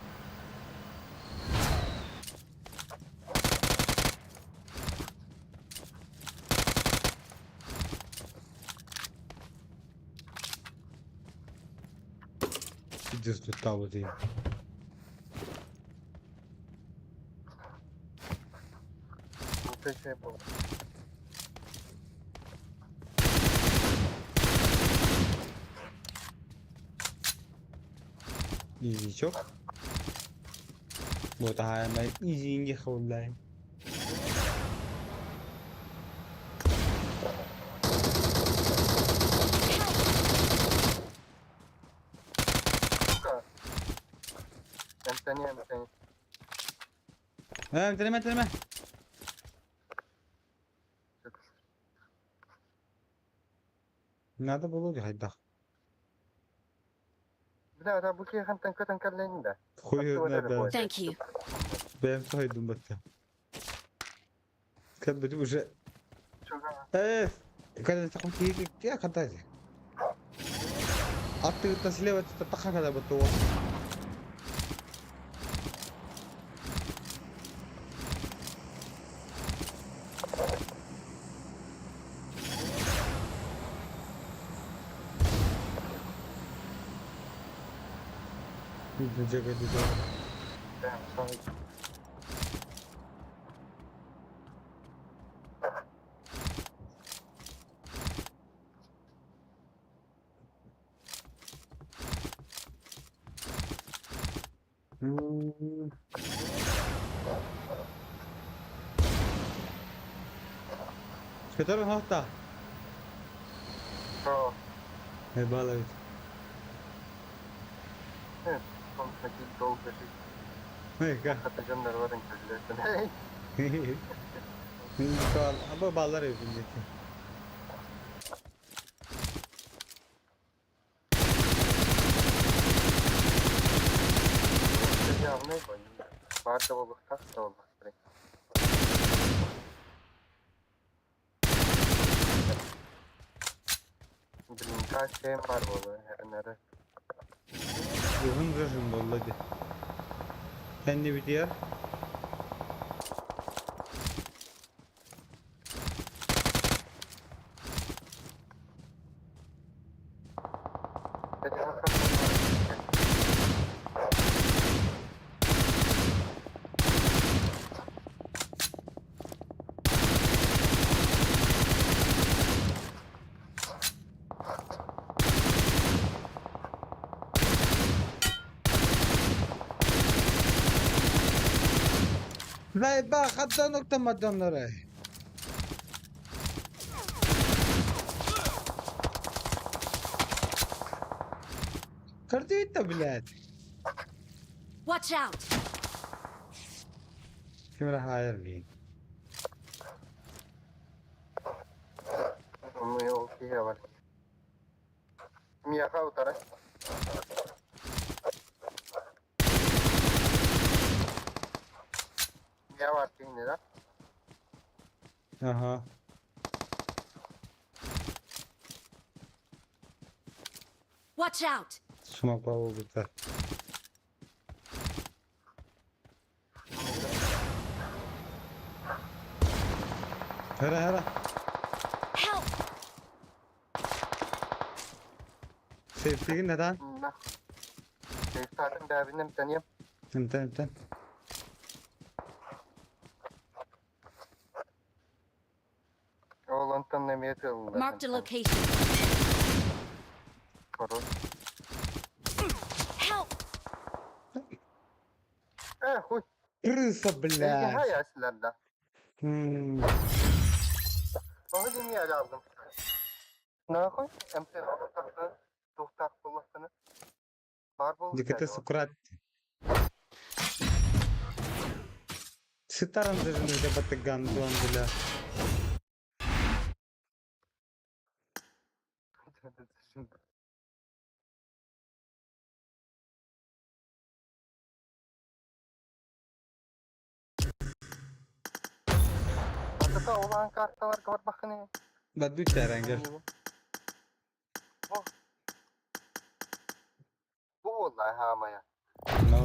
Пиздец туттаабыт Үчүгэй буолар. Изичок. Вот аһаамай изиинги хабыллаай. Сука. Эмтэни эмтэни. Ээ, эмтэлэмэ, эмтэлэмэ. Надо было хайдах. Бля, да бу киһи хантан көтөн кэллэҥ да. Хуй знает, да. Thank you. Бэйэм соһуйдум баттам. Как бы уже... Э, когда таком киһи катайся. Аттыгыттан слева таха когда бутуо. Көтөр хоста. Балавит. Он хотел долго жить. Хатажандар барын көрүлөсүн. Абы баллар эбиндеки. Явный Барды болуктак да болук. Блин, кашем бар болу. Эрнere. Уһун режим болла ди. Kendi bitiyor. Lay bak hatta nokta madamlara. Көрдүгүт да, блядь? Watch out! Ким эрэ хаайар миин. Онно ол киһи бар. Миэхэ утары. Миэхэ бар киһини да? Аха. Watch out! Смокла буолбуттар. Хара хара. Help! Сейфтигин натаан. На. Сейфтаатын бэйэбин эмтэниэм. Эмтэн эмтэн. Ол онтон эмиэ тыаллар. Marked a location. Корот. Help! Э, хуй. Крыса, блядь. Хайа да. Оһо дьиҥи алдым. Нахуй, эмтэн олохтохто, туохтаах буоллахпына. Баар буолуо Дикete Сукрат. Сытаран даже батыган дуан бля. Атата улахан карталарга барбаххыный. Бадду чарангер. Бу. Бу буолла хаамайа. No.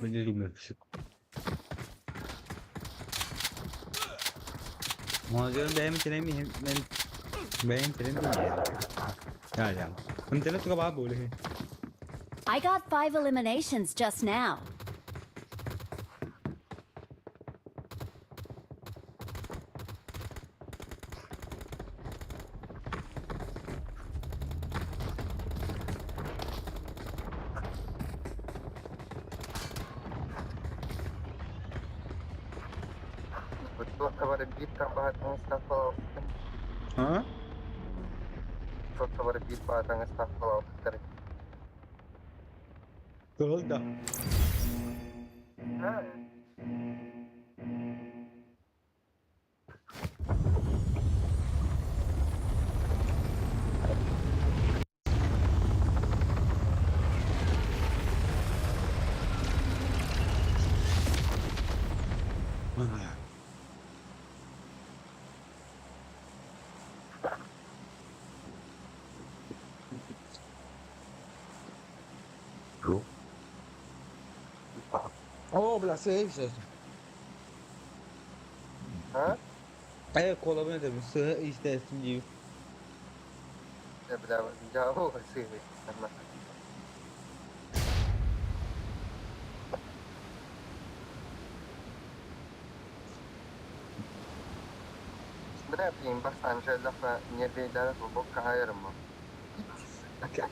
Bilmiyorum. Monacığım benim için ben benim için Ya ya. हम चलो तो बात बोले हैं I got 5 eliminations just now. Туохха бары биир тарбаһа таҥастаах हाँ Туохха бары биир баҕа таҥастаах буолаллар. Кыһыл да. Аа. О, бля, сыһы Аа? Evet, kolabı ne dedim? Sıhı istersin diyor. Дьэ бля, дьаа сыһы. Бля, блин, бастаан дьэллэхпэ нервейдэрэ букка хайарым.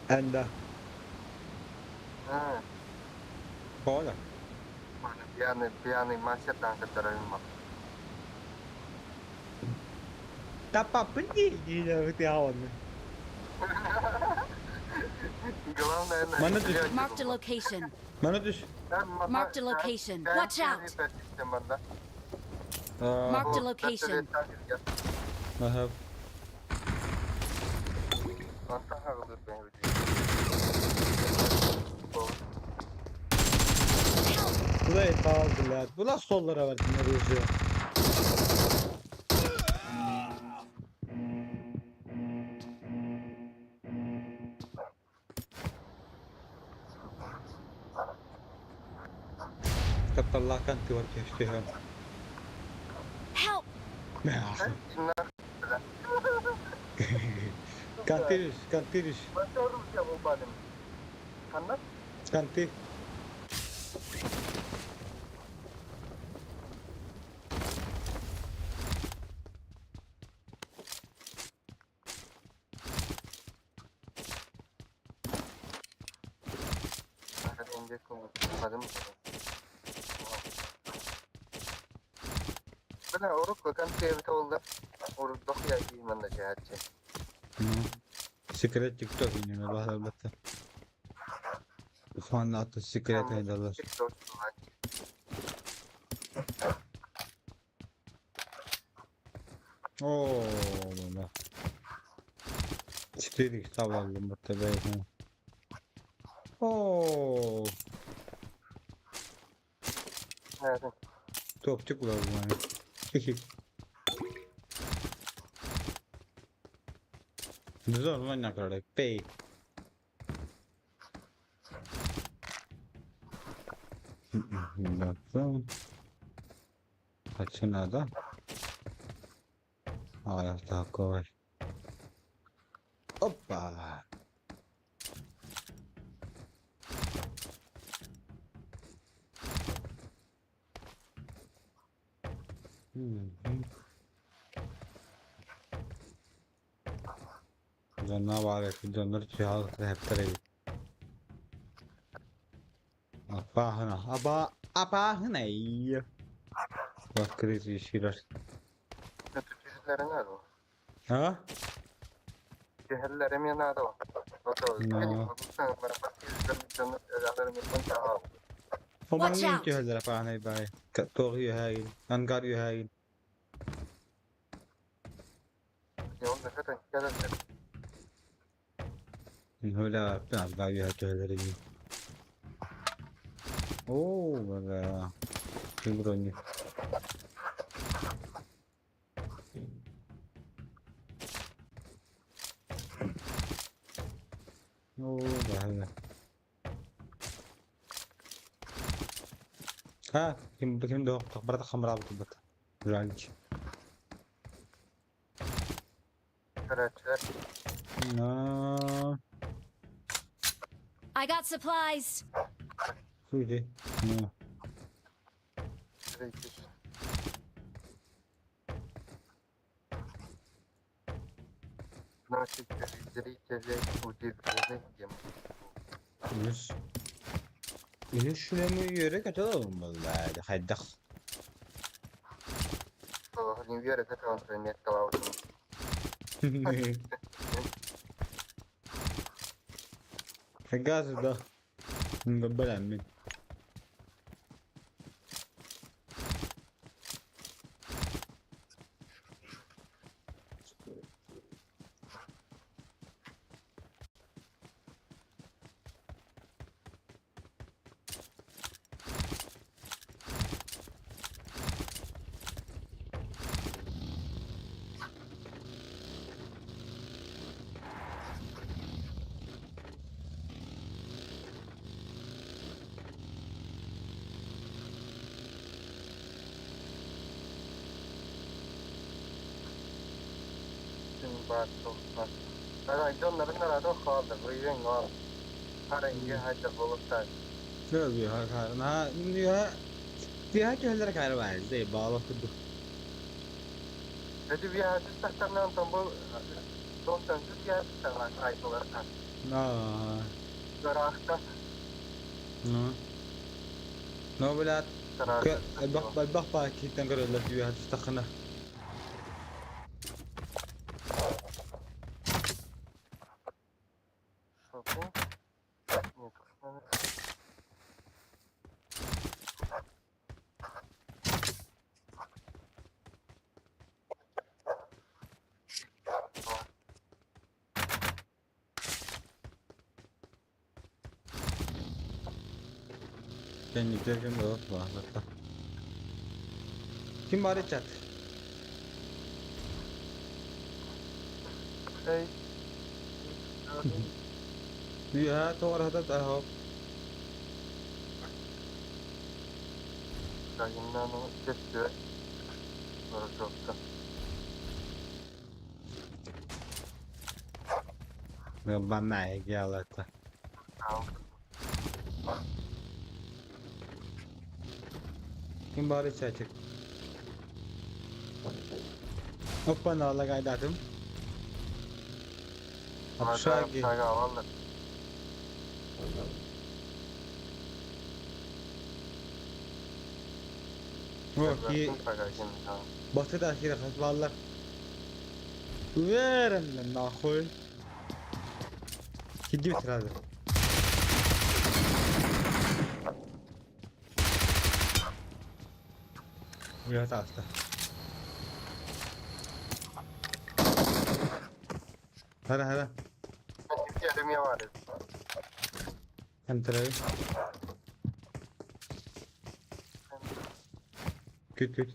Enda. Аа. Кола. Маны пьяный, пьяный мастер көрдөрөрүм. Тапа пindi диэн. Главное, Маны түс. Marked a location. Маны түс. Marked a location. Watch out! Marked a location. Аха. Play bal, блядь. Була столлара var nereye. Тапталлаах кантыбар кэштиһэн. Help! Кантириш, кантириш, канти. Секрет TikTok yine bahar. Фанаты секрет aydalar. О, да. 4 ставлю тебе. О, топчик var bu. Güzel lan ne kadar. Pay. Açın da. Такой. Опа. Дьонно баар дьоннор чыһал хэптэр Апаһына, аба, апаһына. Открытый щираш. А? No. Watch out. تهدر apahna bay. Toğ yuhayil, angar yuhayil. هلا بتاع يها تهدر. О, бля. Брони. О, да. ها كم كم دو برد خمرة بتبت رانج. No. I got supplies. Suydu. No. Үс. Үс шүлеми yere kaçalım vallahi. Хайдах. Газ да. Нقبل عمي. لا بيها ما بيها بيها كهلرك على واحد زي بالله كده. آه. No. No بلاد البخ البخ كي تنقر اللي فيها تستخنه. Kendi giderken de var. Kim bari chat? Ya to'g'ri hata hop. Банай гялата. Kim bari chat? Опа на лагайдатым. Общаги. Ки Батыда киирэ хас бааллар. Уверен нахуй. Иди сразу. Уйа таҕыста. Хара хара. Эмтэрэй. Күт күт.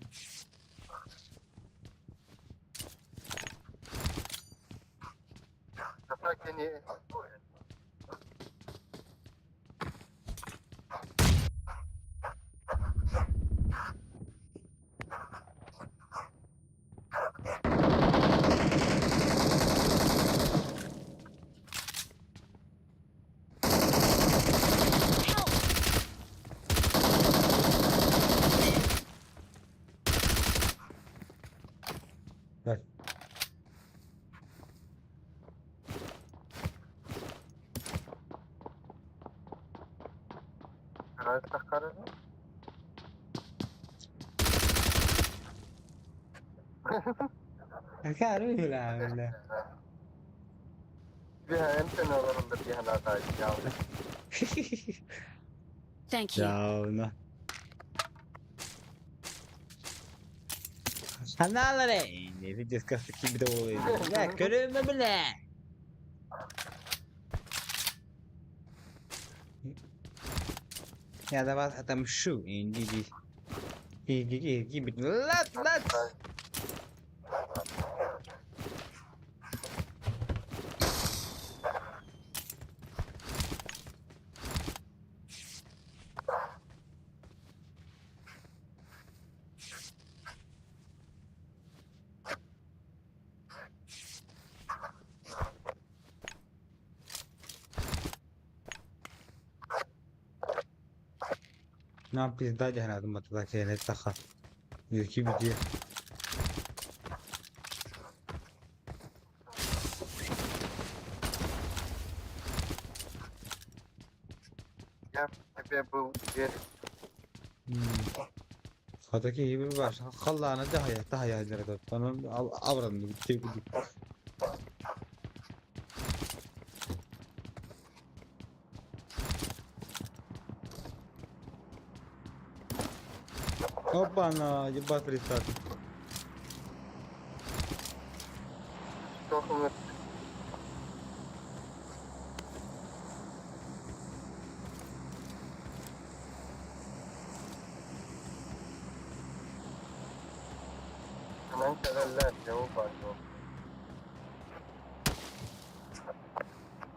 Help! Бэр. Thank you. Ciao. Ханаалары. Видеоскасы кибде болойду. Я көрөмө биле. Я да вас отомщу. Иди. Иди, иди, иди. Лат, лат. На пизда дьаһанатын батыта кэлэн эттэххэ кибидиэ Я в тебе был уверен. Хата киһи баар халлаана дьаһайа таһайа дьарыктан абранны бүттэ Опа-на, ебать представь. Что у нас? Hemen severler cevap var.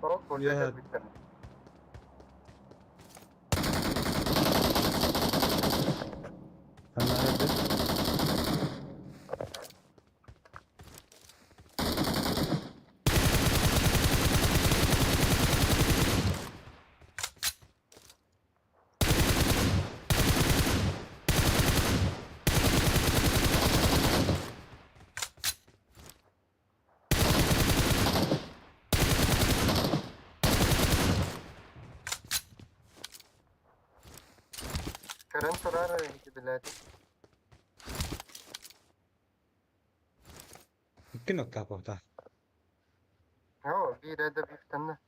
Çok Yeah. burada bitirmiş. Ханна Көрөн турар билээти. Икки нокта похта. Yo, bir de bir tane.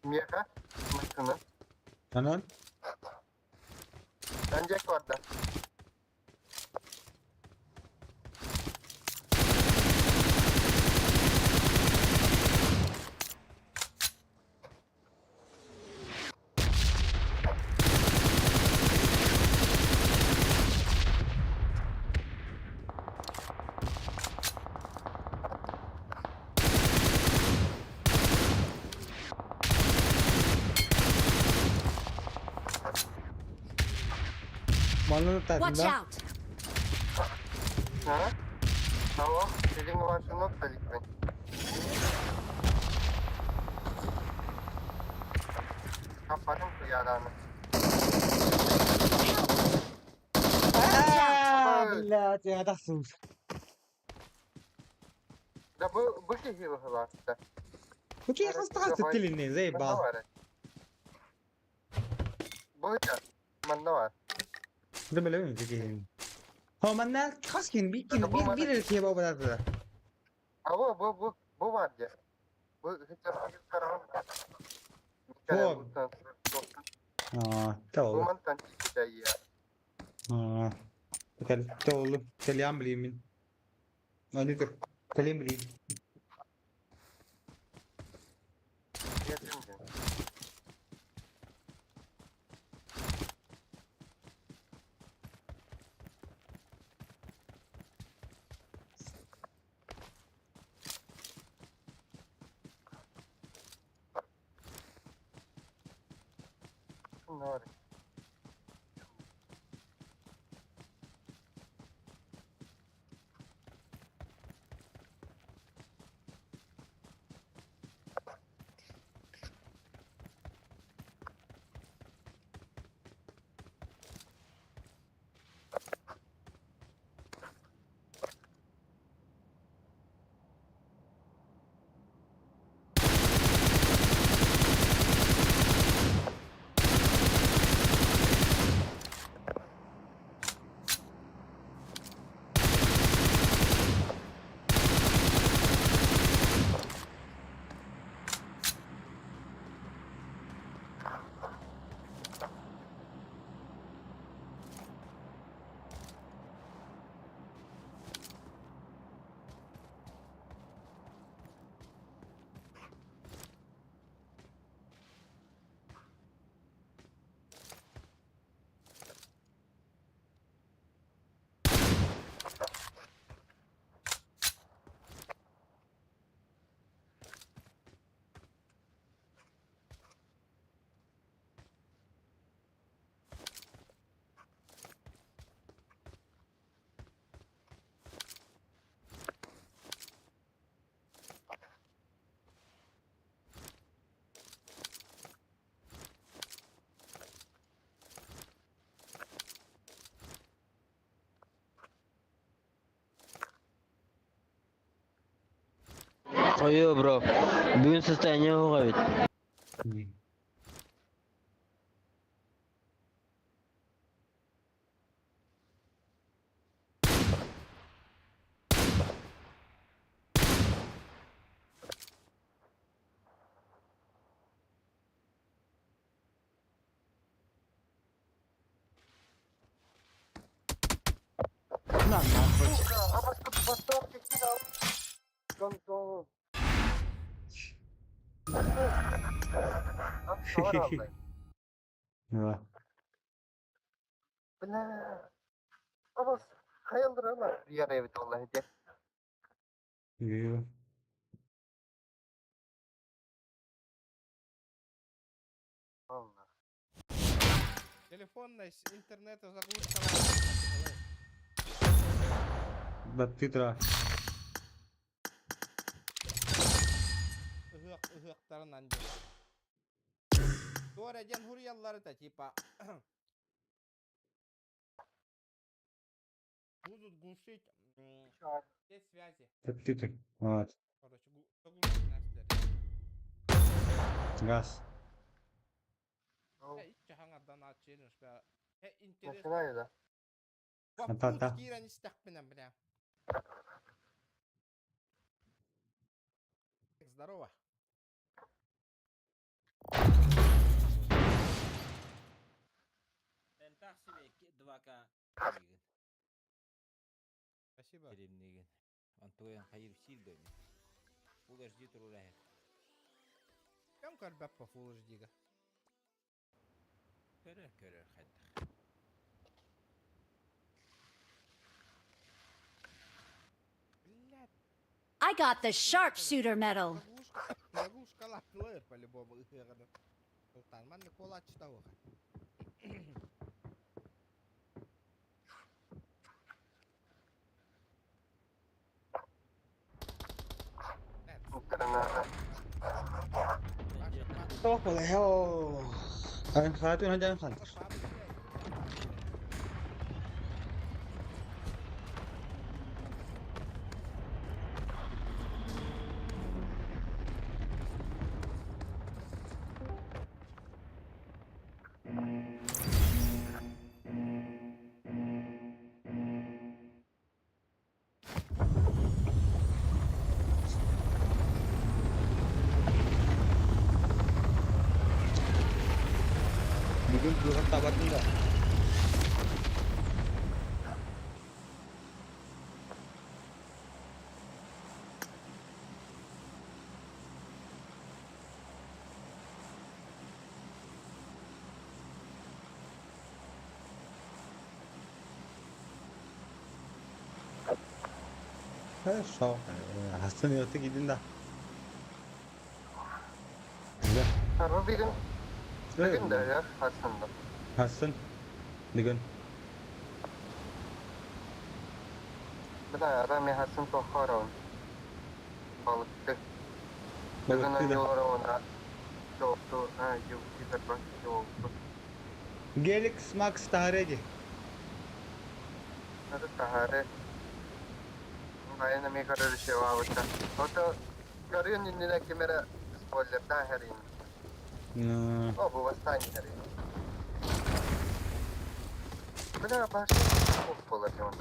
Меха, машина. Анан Bence vardı. Малын Watch тасында. out! Ha? Tamam. Senin başını delik ben. Хаппатын куйаарааны. Аа, блядь, я тахсыбыт. Да бу бу киһи быһылаахта. Кучу хастаҕас тилинни, заебал. Бу манна бар. Да билэбин киһини. Хо манна хас кин би кин бир бир эрэ киһи буолбатар. А бу бу бу бу бар дьэ. Бу хараҕын О. Аа, Бу тоолу. мантан киирбитэ Аа. Кэл тоолу. Кэлиам билиимин. Аны тур. Кэлиам билиим. Нор. Ой, бро, бүгүн состояние оҕо эбит. На нахуй. Да. Бля. Абас хайалдыралар ярабит والله дьэ. Юу. Валла. Телефонная с интернета заглушка. Баттытра. Ыһыах ыһыахтарынан диэн. Туора диэн хуруйаллар да типа будут глушить все связи. Баттытр. Вот. Короче, заглушить настер. Газ. Иччи хаҥардан ааччыын бля. Интересно. Начинаю, да. Ата-ата. Киирэн истэхпинэ, бля. Здорово. 2К Спасибо. Теремнеген. Антуян хайыр сир дөми. Full HD турулаһы. Кем көрбөп по Full HD-га? Көрөр көрөр хайдах. Блядь. I got the sharpshooter medal. Заглушка, заглушка лаппилар по-любому ыһыаҕына. Султан манна куолааччытауха. Граната. Oh, Хаатын хадьан хантыр. Бүгүн дууһа табатын да. Хорошо. Хасан yatı gidin de. Güzel. Ama bir gün, bir gün de ya aslında. Hasan. Бүгүн. Бля, Рами Хасан Тохаров. Балыкты. Бүгүн Балыкты да. Аньолара жолту, а, Юпитер жолту. Gelix Max Taharedi. Это тахары. Байына мен көрөр шевабыта. Ото көрүн иннine кемера спойлер да херин. О, бу восстание херин. Бля, баш болар он.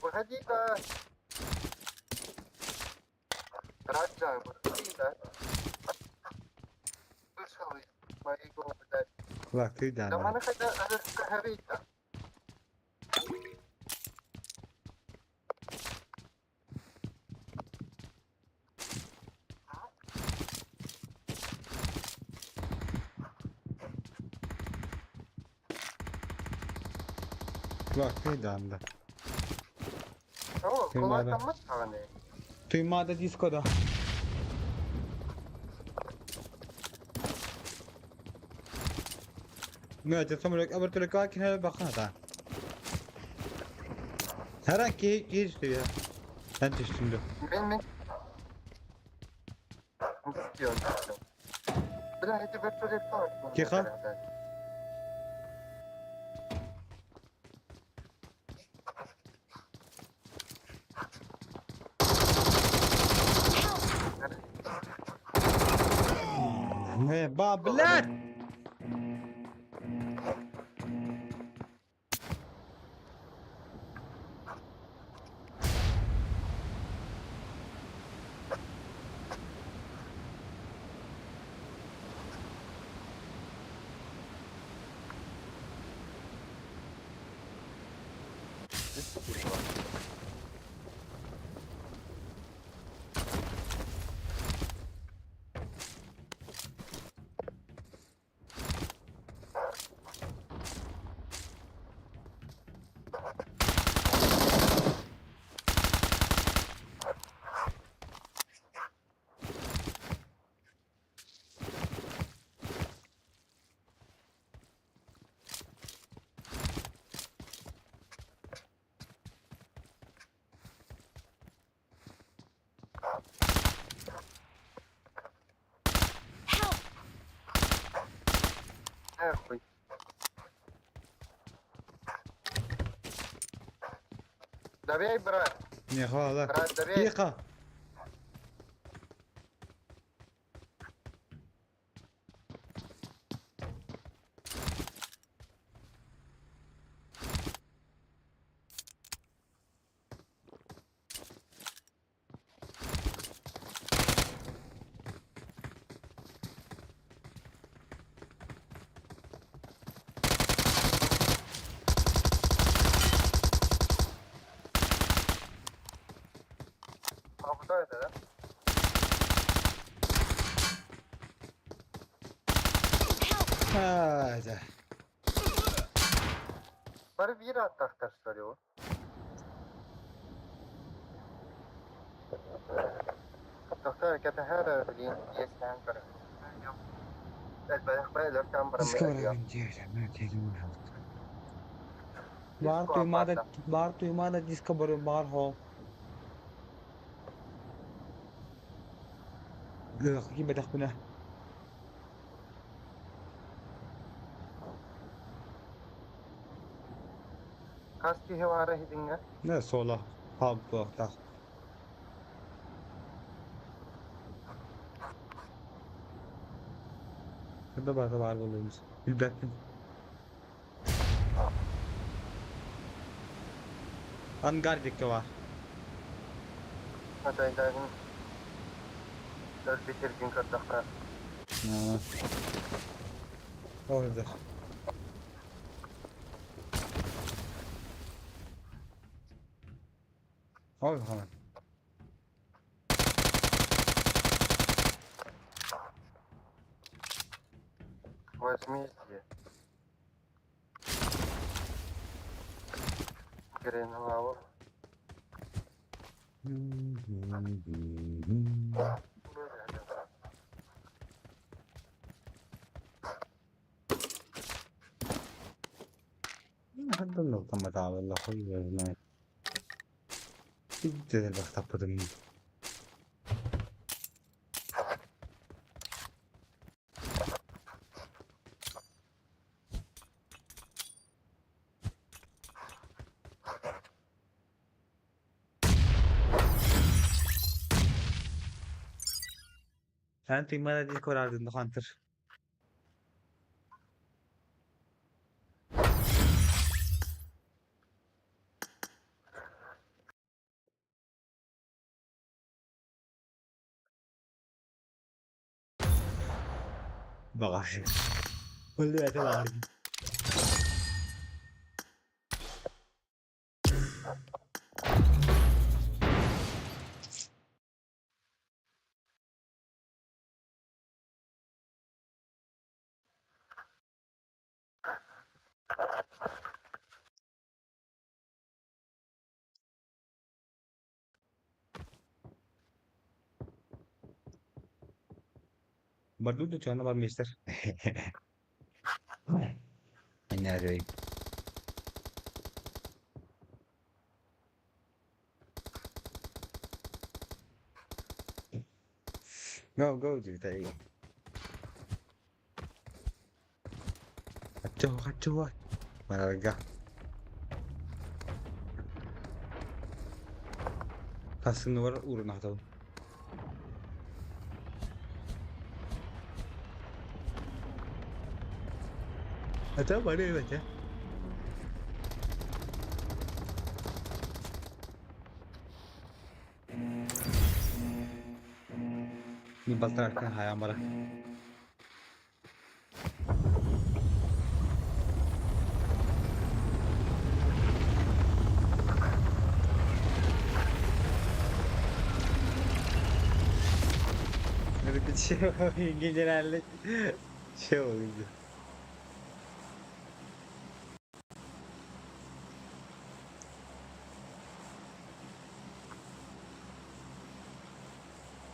Выходи-ка. Раджа, выходи, да? Вышел из моей головы, блядь. Kulaklığı Да da. mana хотя горит. Kulaklığı da. О, Туймада. кулак там тағаны. Туймада дискода. Ne самолет абертөлөкө кине бакына да. Her ki ki ya. Sen düştün de. Мен. Istiyorum, istiyorum. Бля, это вертолет бар. Тихо. Ne ba блядь! Help! Нахуй. Добей, брат. Не хвала. Брат, добей. Тихо. А кто это, да? Help! Аа, дьэ. Бары биир ааттаахтар что ли? Доктор, кэтэһэр билин иэстээн көрө. Элбэх өлөртөн Диска бараммыт барабын диэбитэ, тиэрим Баар туймаада, баар туймаада диска барым баар хоо. Ыах, кимбэтэхпинэ. Хас киһи баара иһитиҥҥэ? Не сола хаалбыттаах. Ханна баара баар буолуомус. Билбэппин. Ангар диэки баар. Атайдааҕын өлбүт сиргин көрдөххө. Ол да. Ол хаlan. Возмездие. Гренлау. Эн туймаада диэки бараардын Хантер. Баҕар. Өлүөтэ баҕар. Барду чана бар мистер. Анярый. Go go диэтэй. Хаччоо хаччоо. Марарга. Тассынныбар уурунахтабын. Ата бары эбэтэ. Мин балтараккан хайаан бара. Генеральный şey oldu.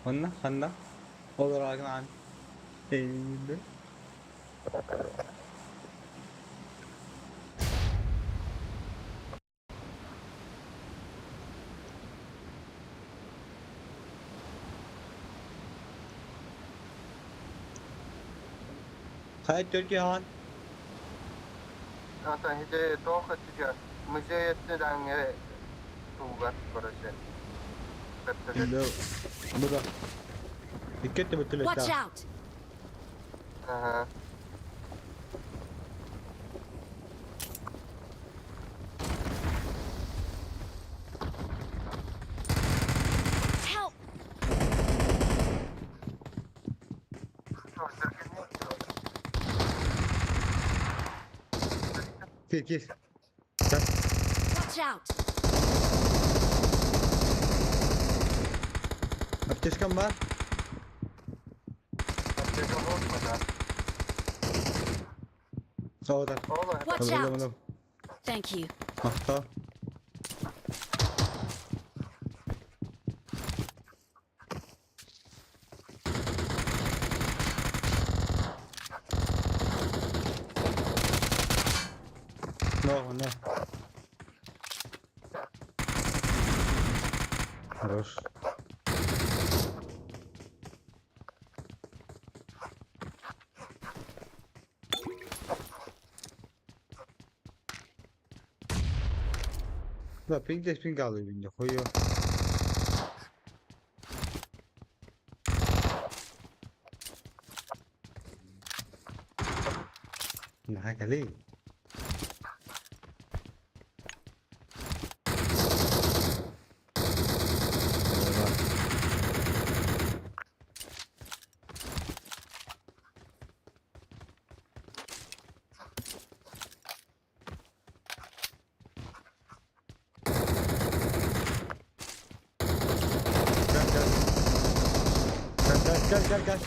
Онно ханна? Олорогнаан. Эйде. Хайа Türkiye Ата хите тоха тига музеяттыдаҥҥа туугар короче. Бэртэлэр. Буда. Иккетте Watch бүттүлэттэ. out! Аха. Help! Кир кир. Watch out! Аптечкам бар. Аптека болмада. Soğudan. Watch Ыллым, out! ыллым. Thank you. Махтал. No, no. Хорош. Да, пинг здесь пинг алый винья, хуё. Наха кэлиий. Кэл кэл. Кэл кэл кэл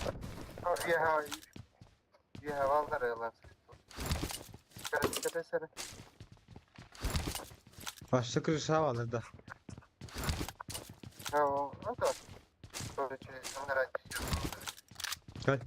кэл кэл. Başta крыша var да. Кэл.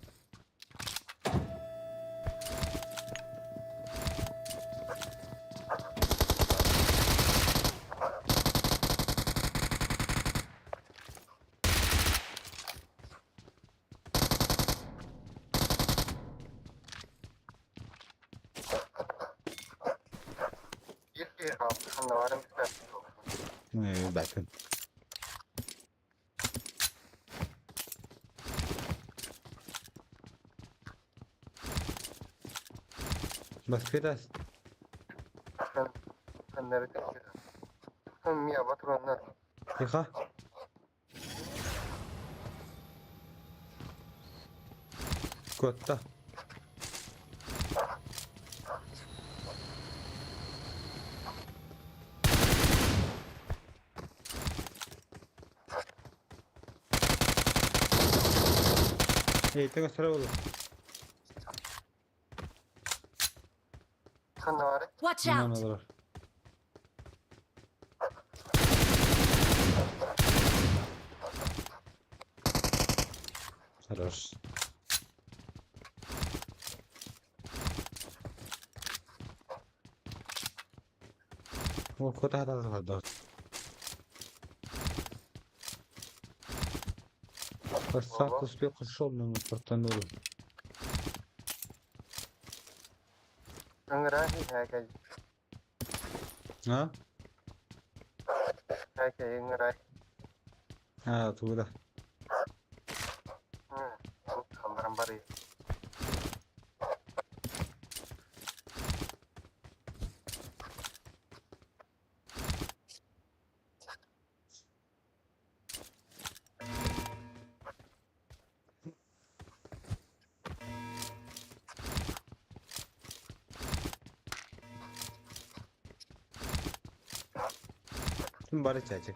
Бәкін. Бас кырас. Тихо. Куотта. Эй, тэгэ сара болу. Watch Bundan out! alır. Хорош. О, куда да да. Сак успел шел на портанули. А? А, туда. Ким бары чачык.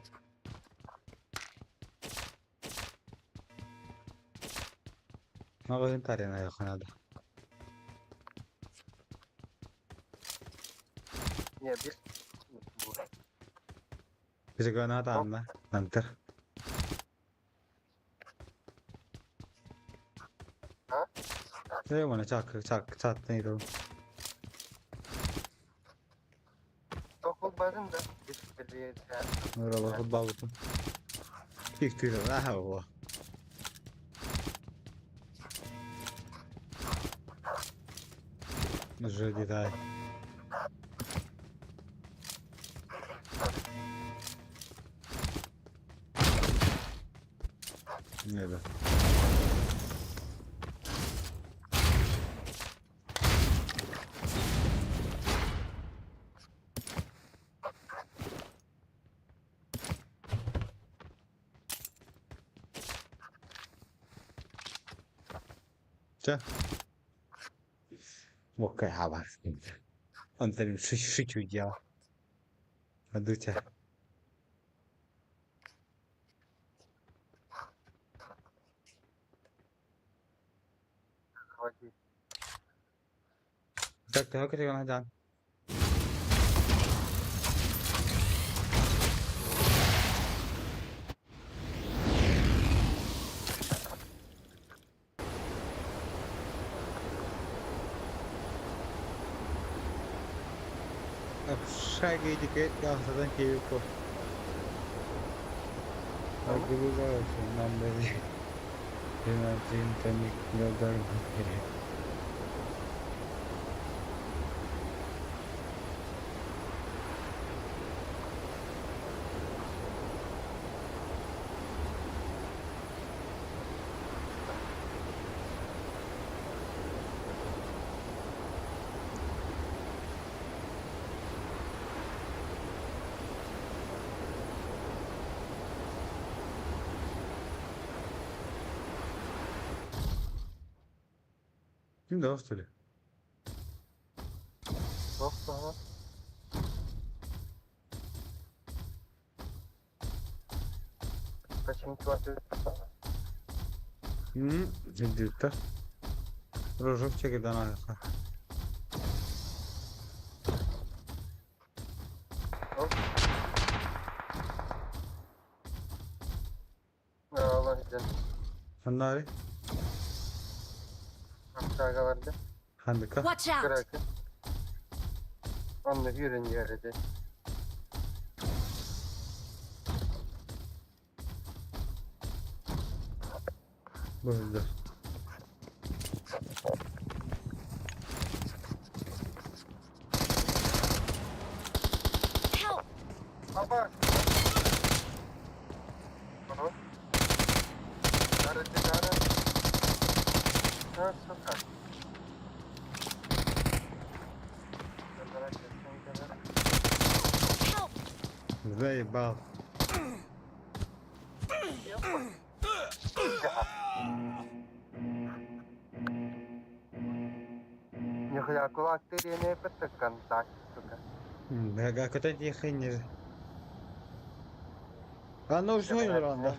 Магазин тарина якынада. Биз граната анна. Нантыр. Э, мана чак чак чат не дом. Ora футбол. Их ты, а, во. Уже дай. Не да. Чэ. Окей, хаба. Онтон шичу дела. Адутя. Так, төһө кэтэгэн сылдьаҕын? Общагидики гаһсатан киирбит Ким да что ли? Туох туһа? Сылдьыбыттар. Рожок чэгирдэн ааһыахха. Ханнаары? Ханныка? Watch out! Бу сылдьар. Help! Help! Заебал. Нихуя кулак ты не это контакт, сука. Бага, көтөн тиэхиннир. А ну что не ранда?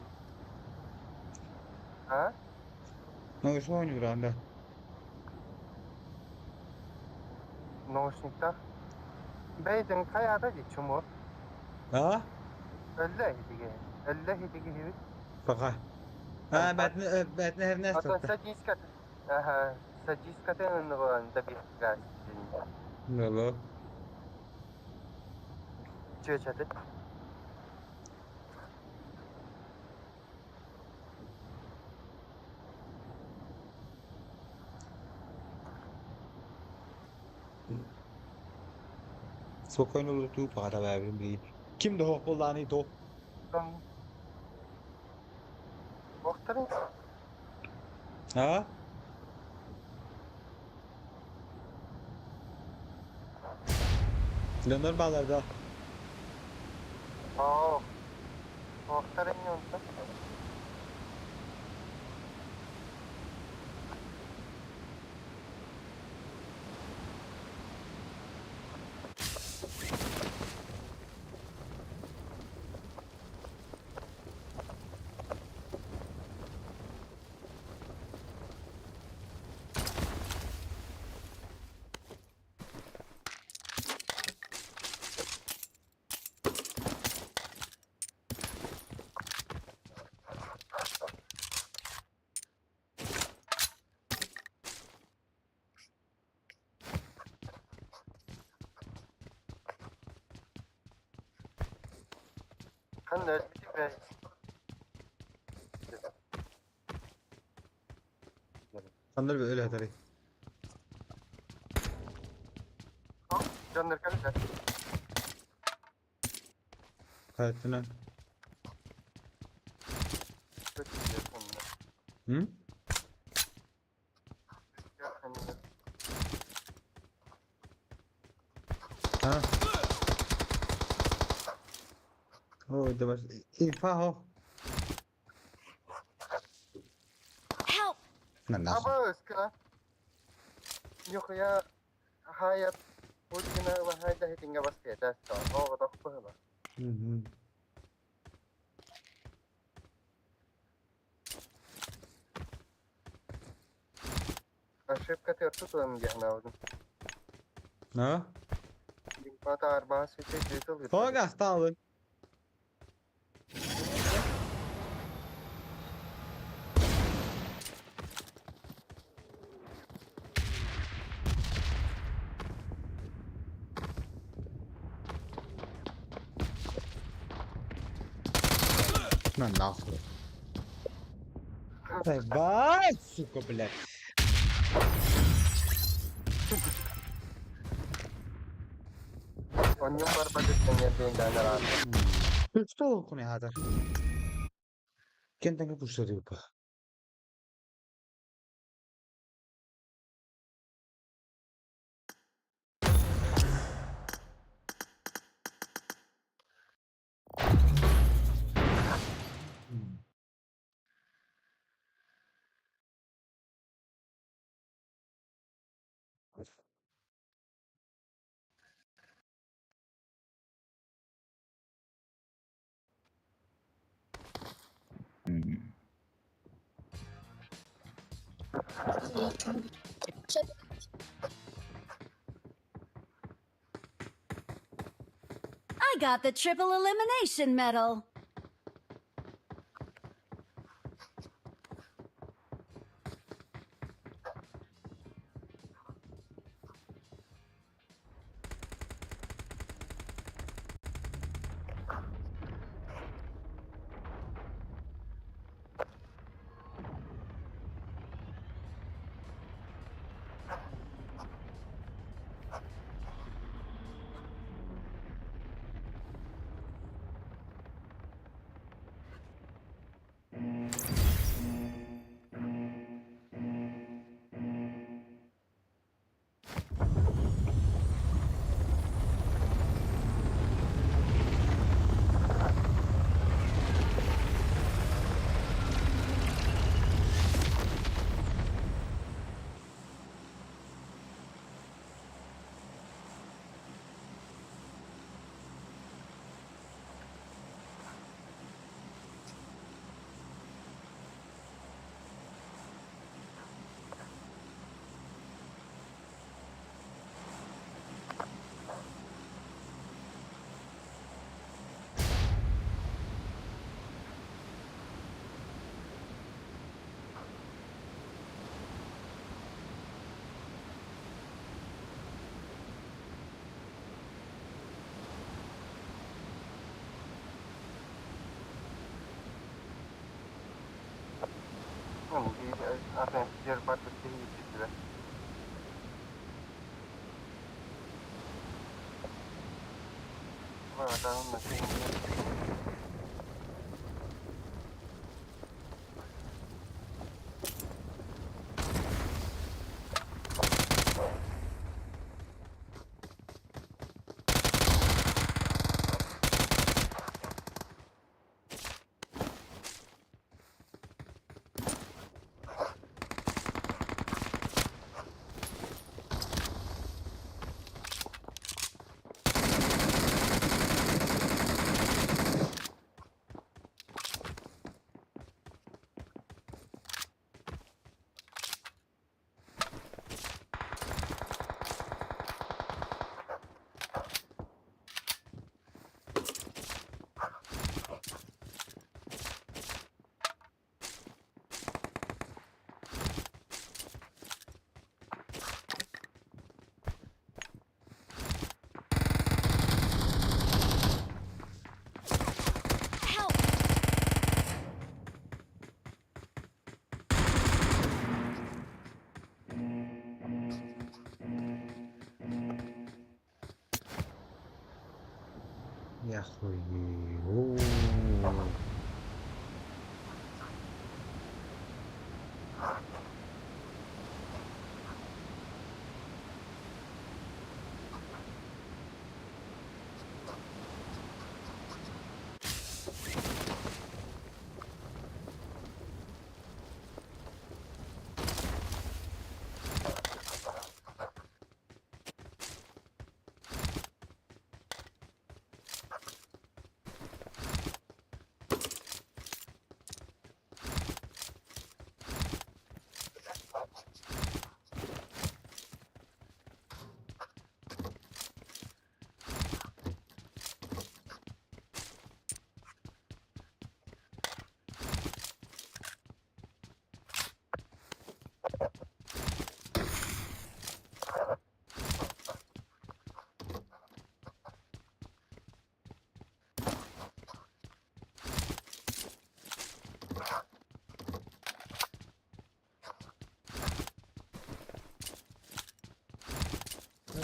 А? Ну что не ранда? Наушниктах. Бэйден хайата ди чуму. А? Өллө хитиге. Өллө хитиге хибит. Пока. А, бәтне бәтне һәрнәс Ата тотты. садиска. Ага, садиска тен да бихгас. Лоло. Чөчәтет. Спокойно луту пара бәбин. Ким да хоқ булланы то. Охтарын А? Döndür bağlarda. Аа. Охтарын юнта. Хан өлбүтү бэ. Sandır bir öyle hatari. Дьоннор кэллэ. Hayatına. Hı? Ha? О, давай. Инфа хо. Help! На нахуй. Аба ыскына. Нихуя хаят Будгина лахайда хитинга баскета. Ого тохпыла. Мгм. Ошибка ты отсутствуем где она. А? Ата арбаа сете жетел. Тоҕо астаалын? На нахуй. Давай, сука, блядь. Онньон барбат эттэн эрдeen Ты что лукуми хатар? Кентэн пушты рыба. I got the triple elimination medal. Атын жер барбыт киһи. Help! Я хуй.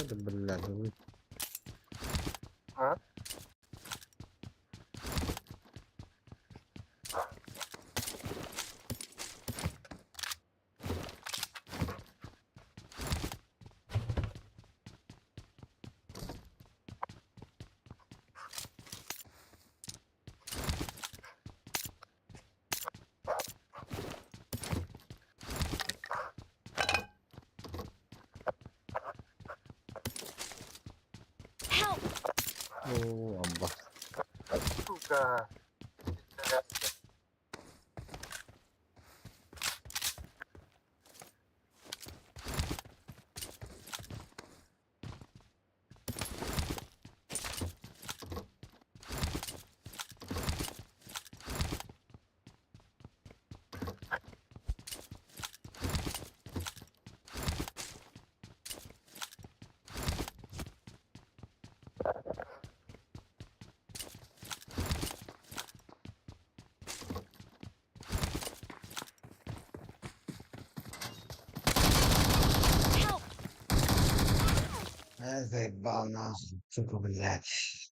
ты, блядь? А? Help! О, абба. Сука. Help! Заебал нахуй, сука, блядь.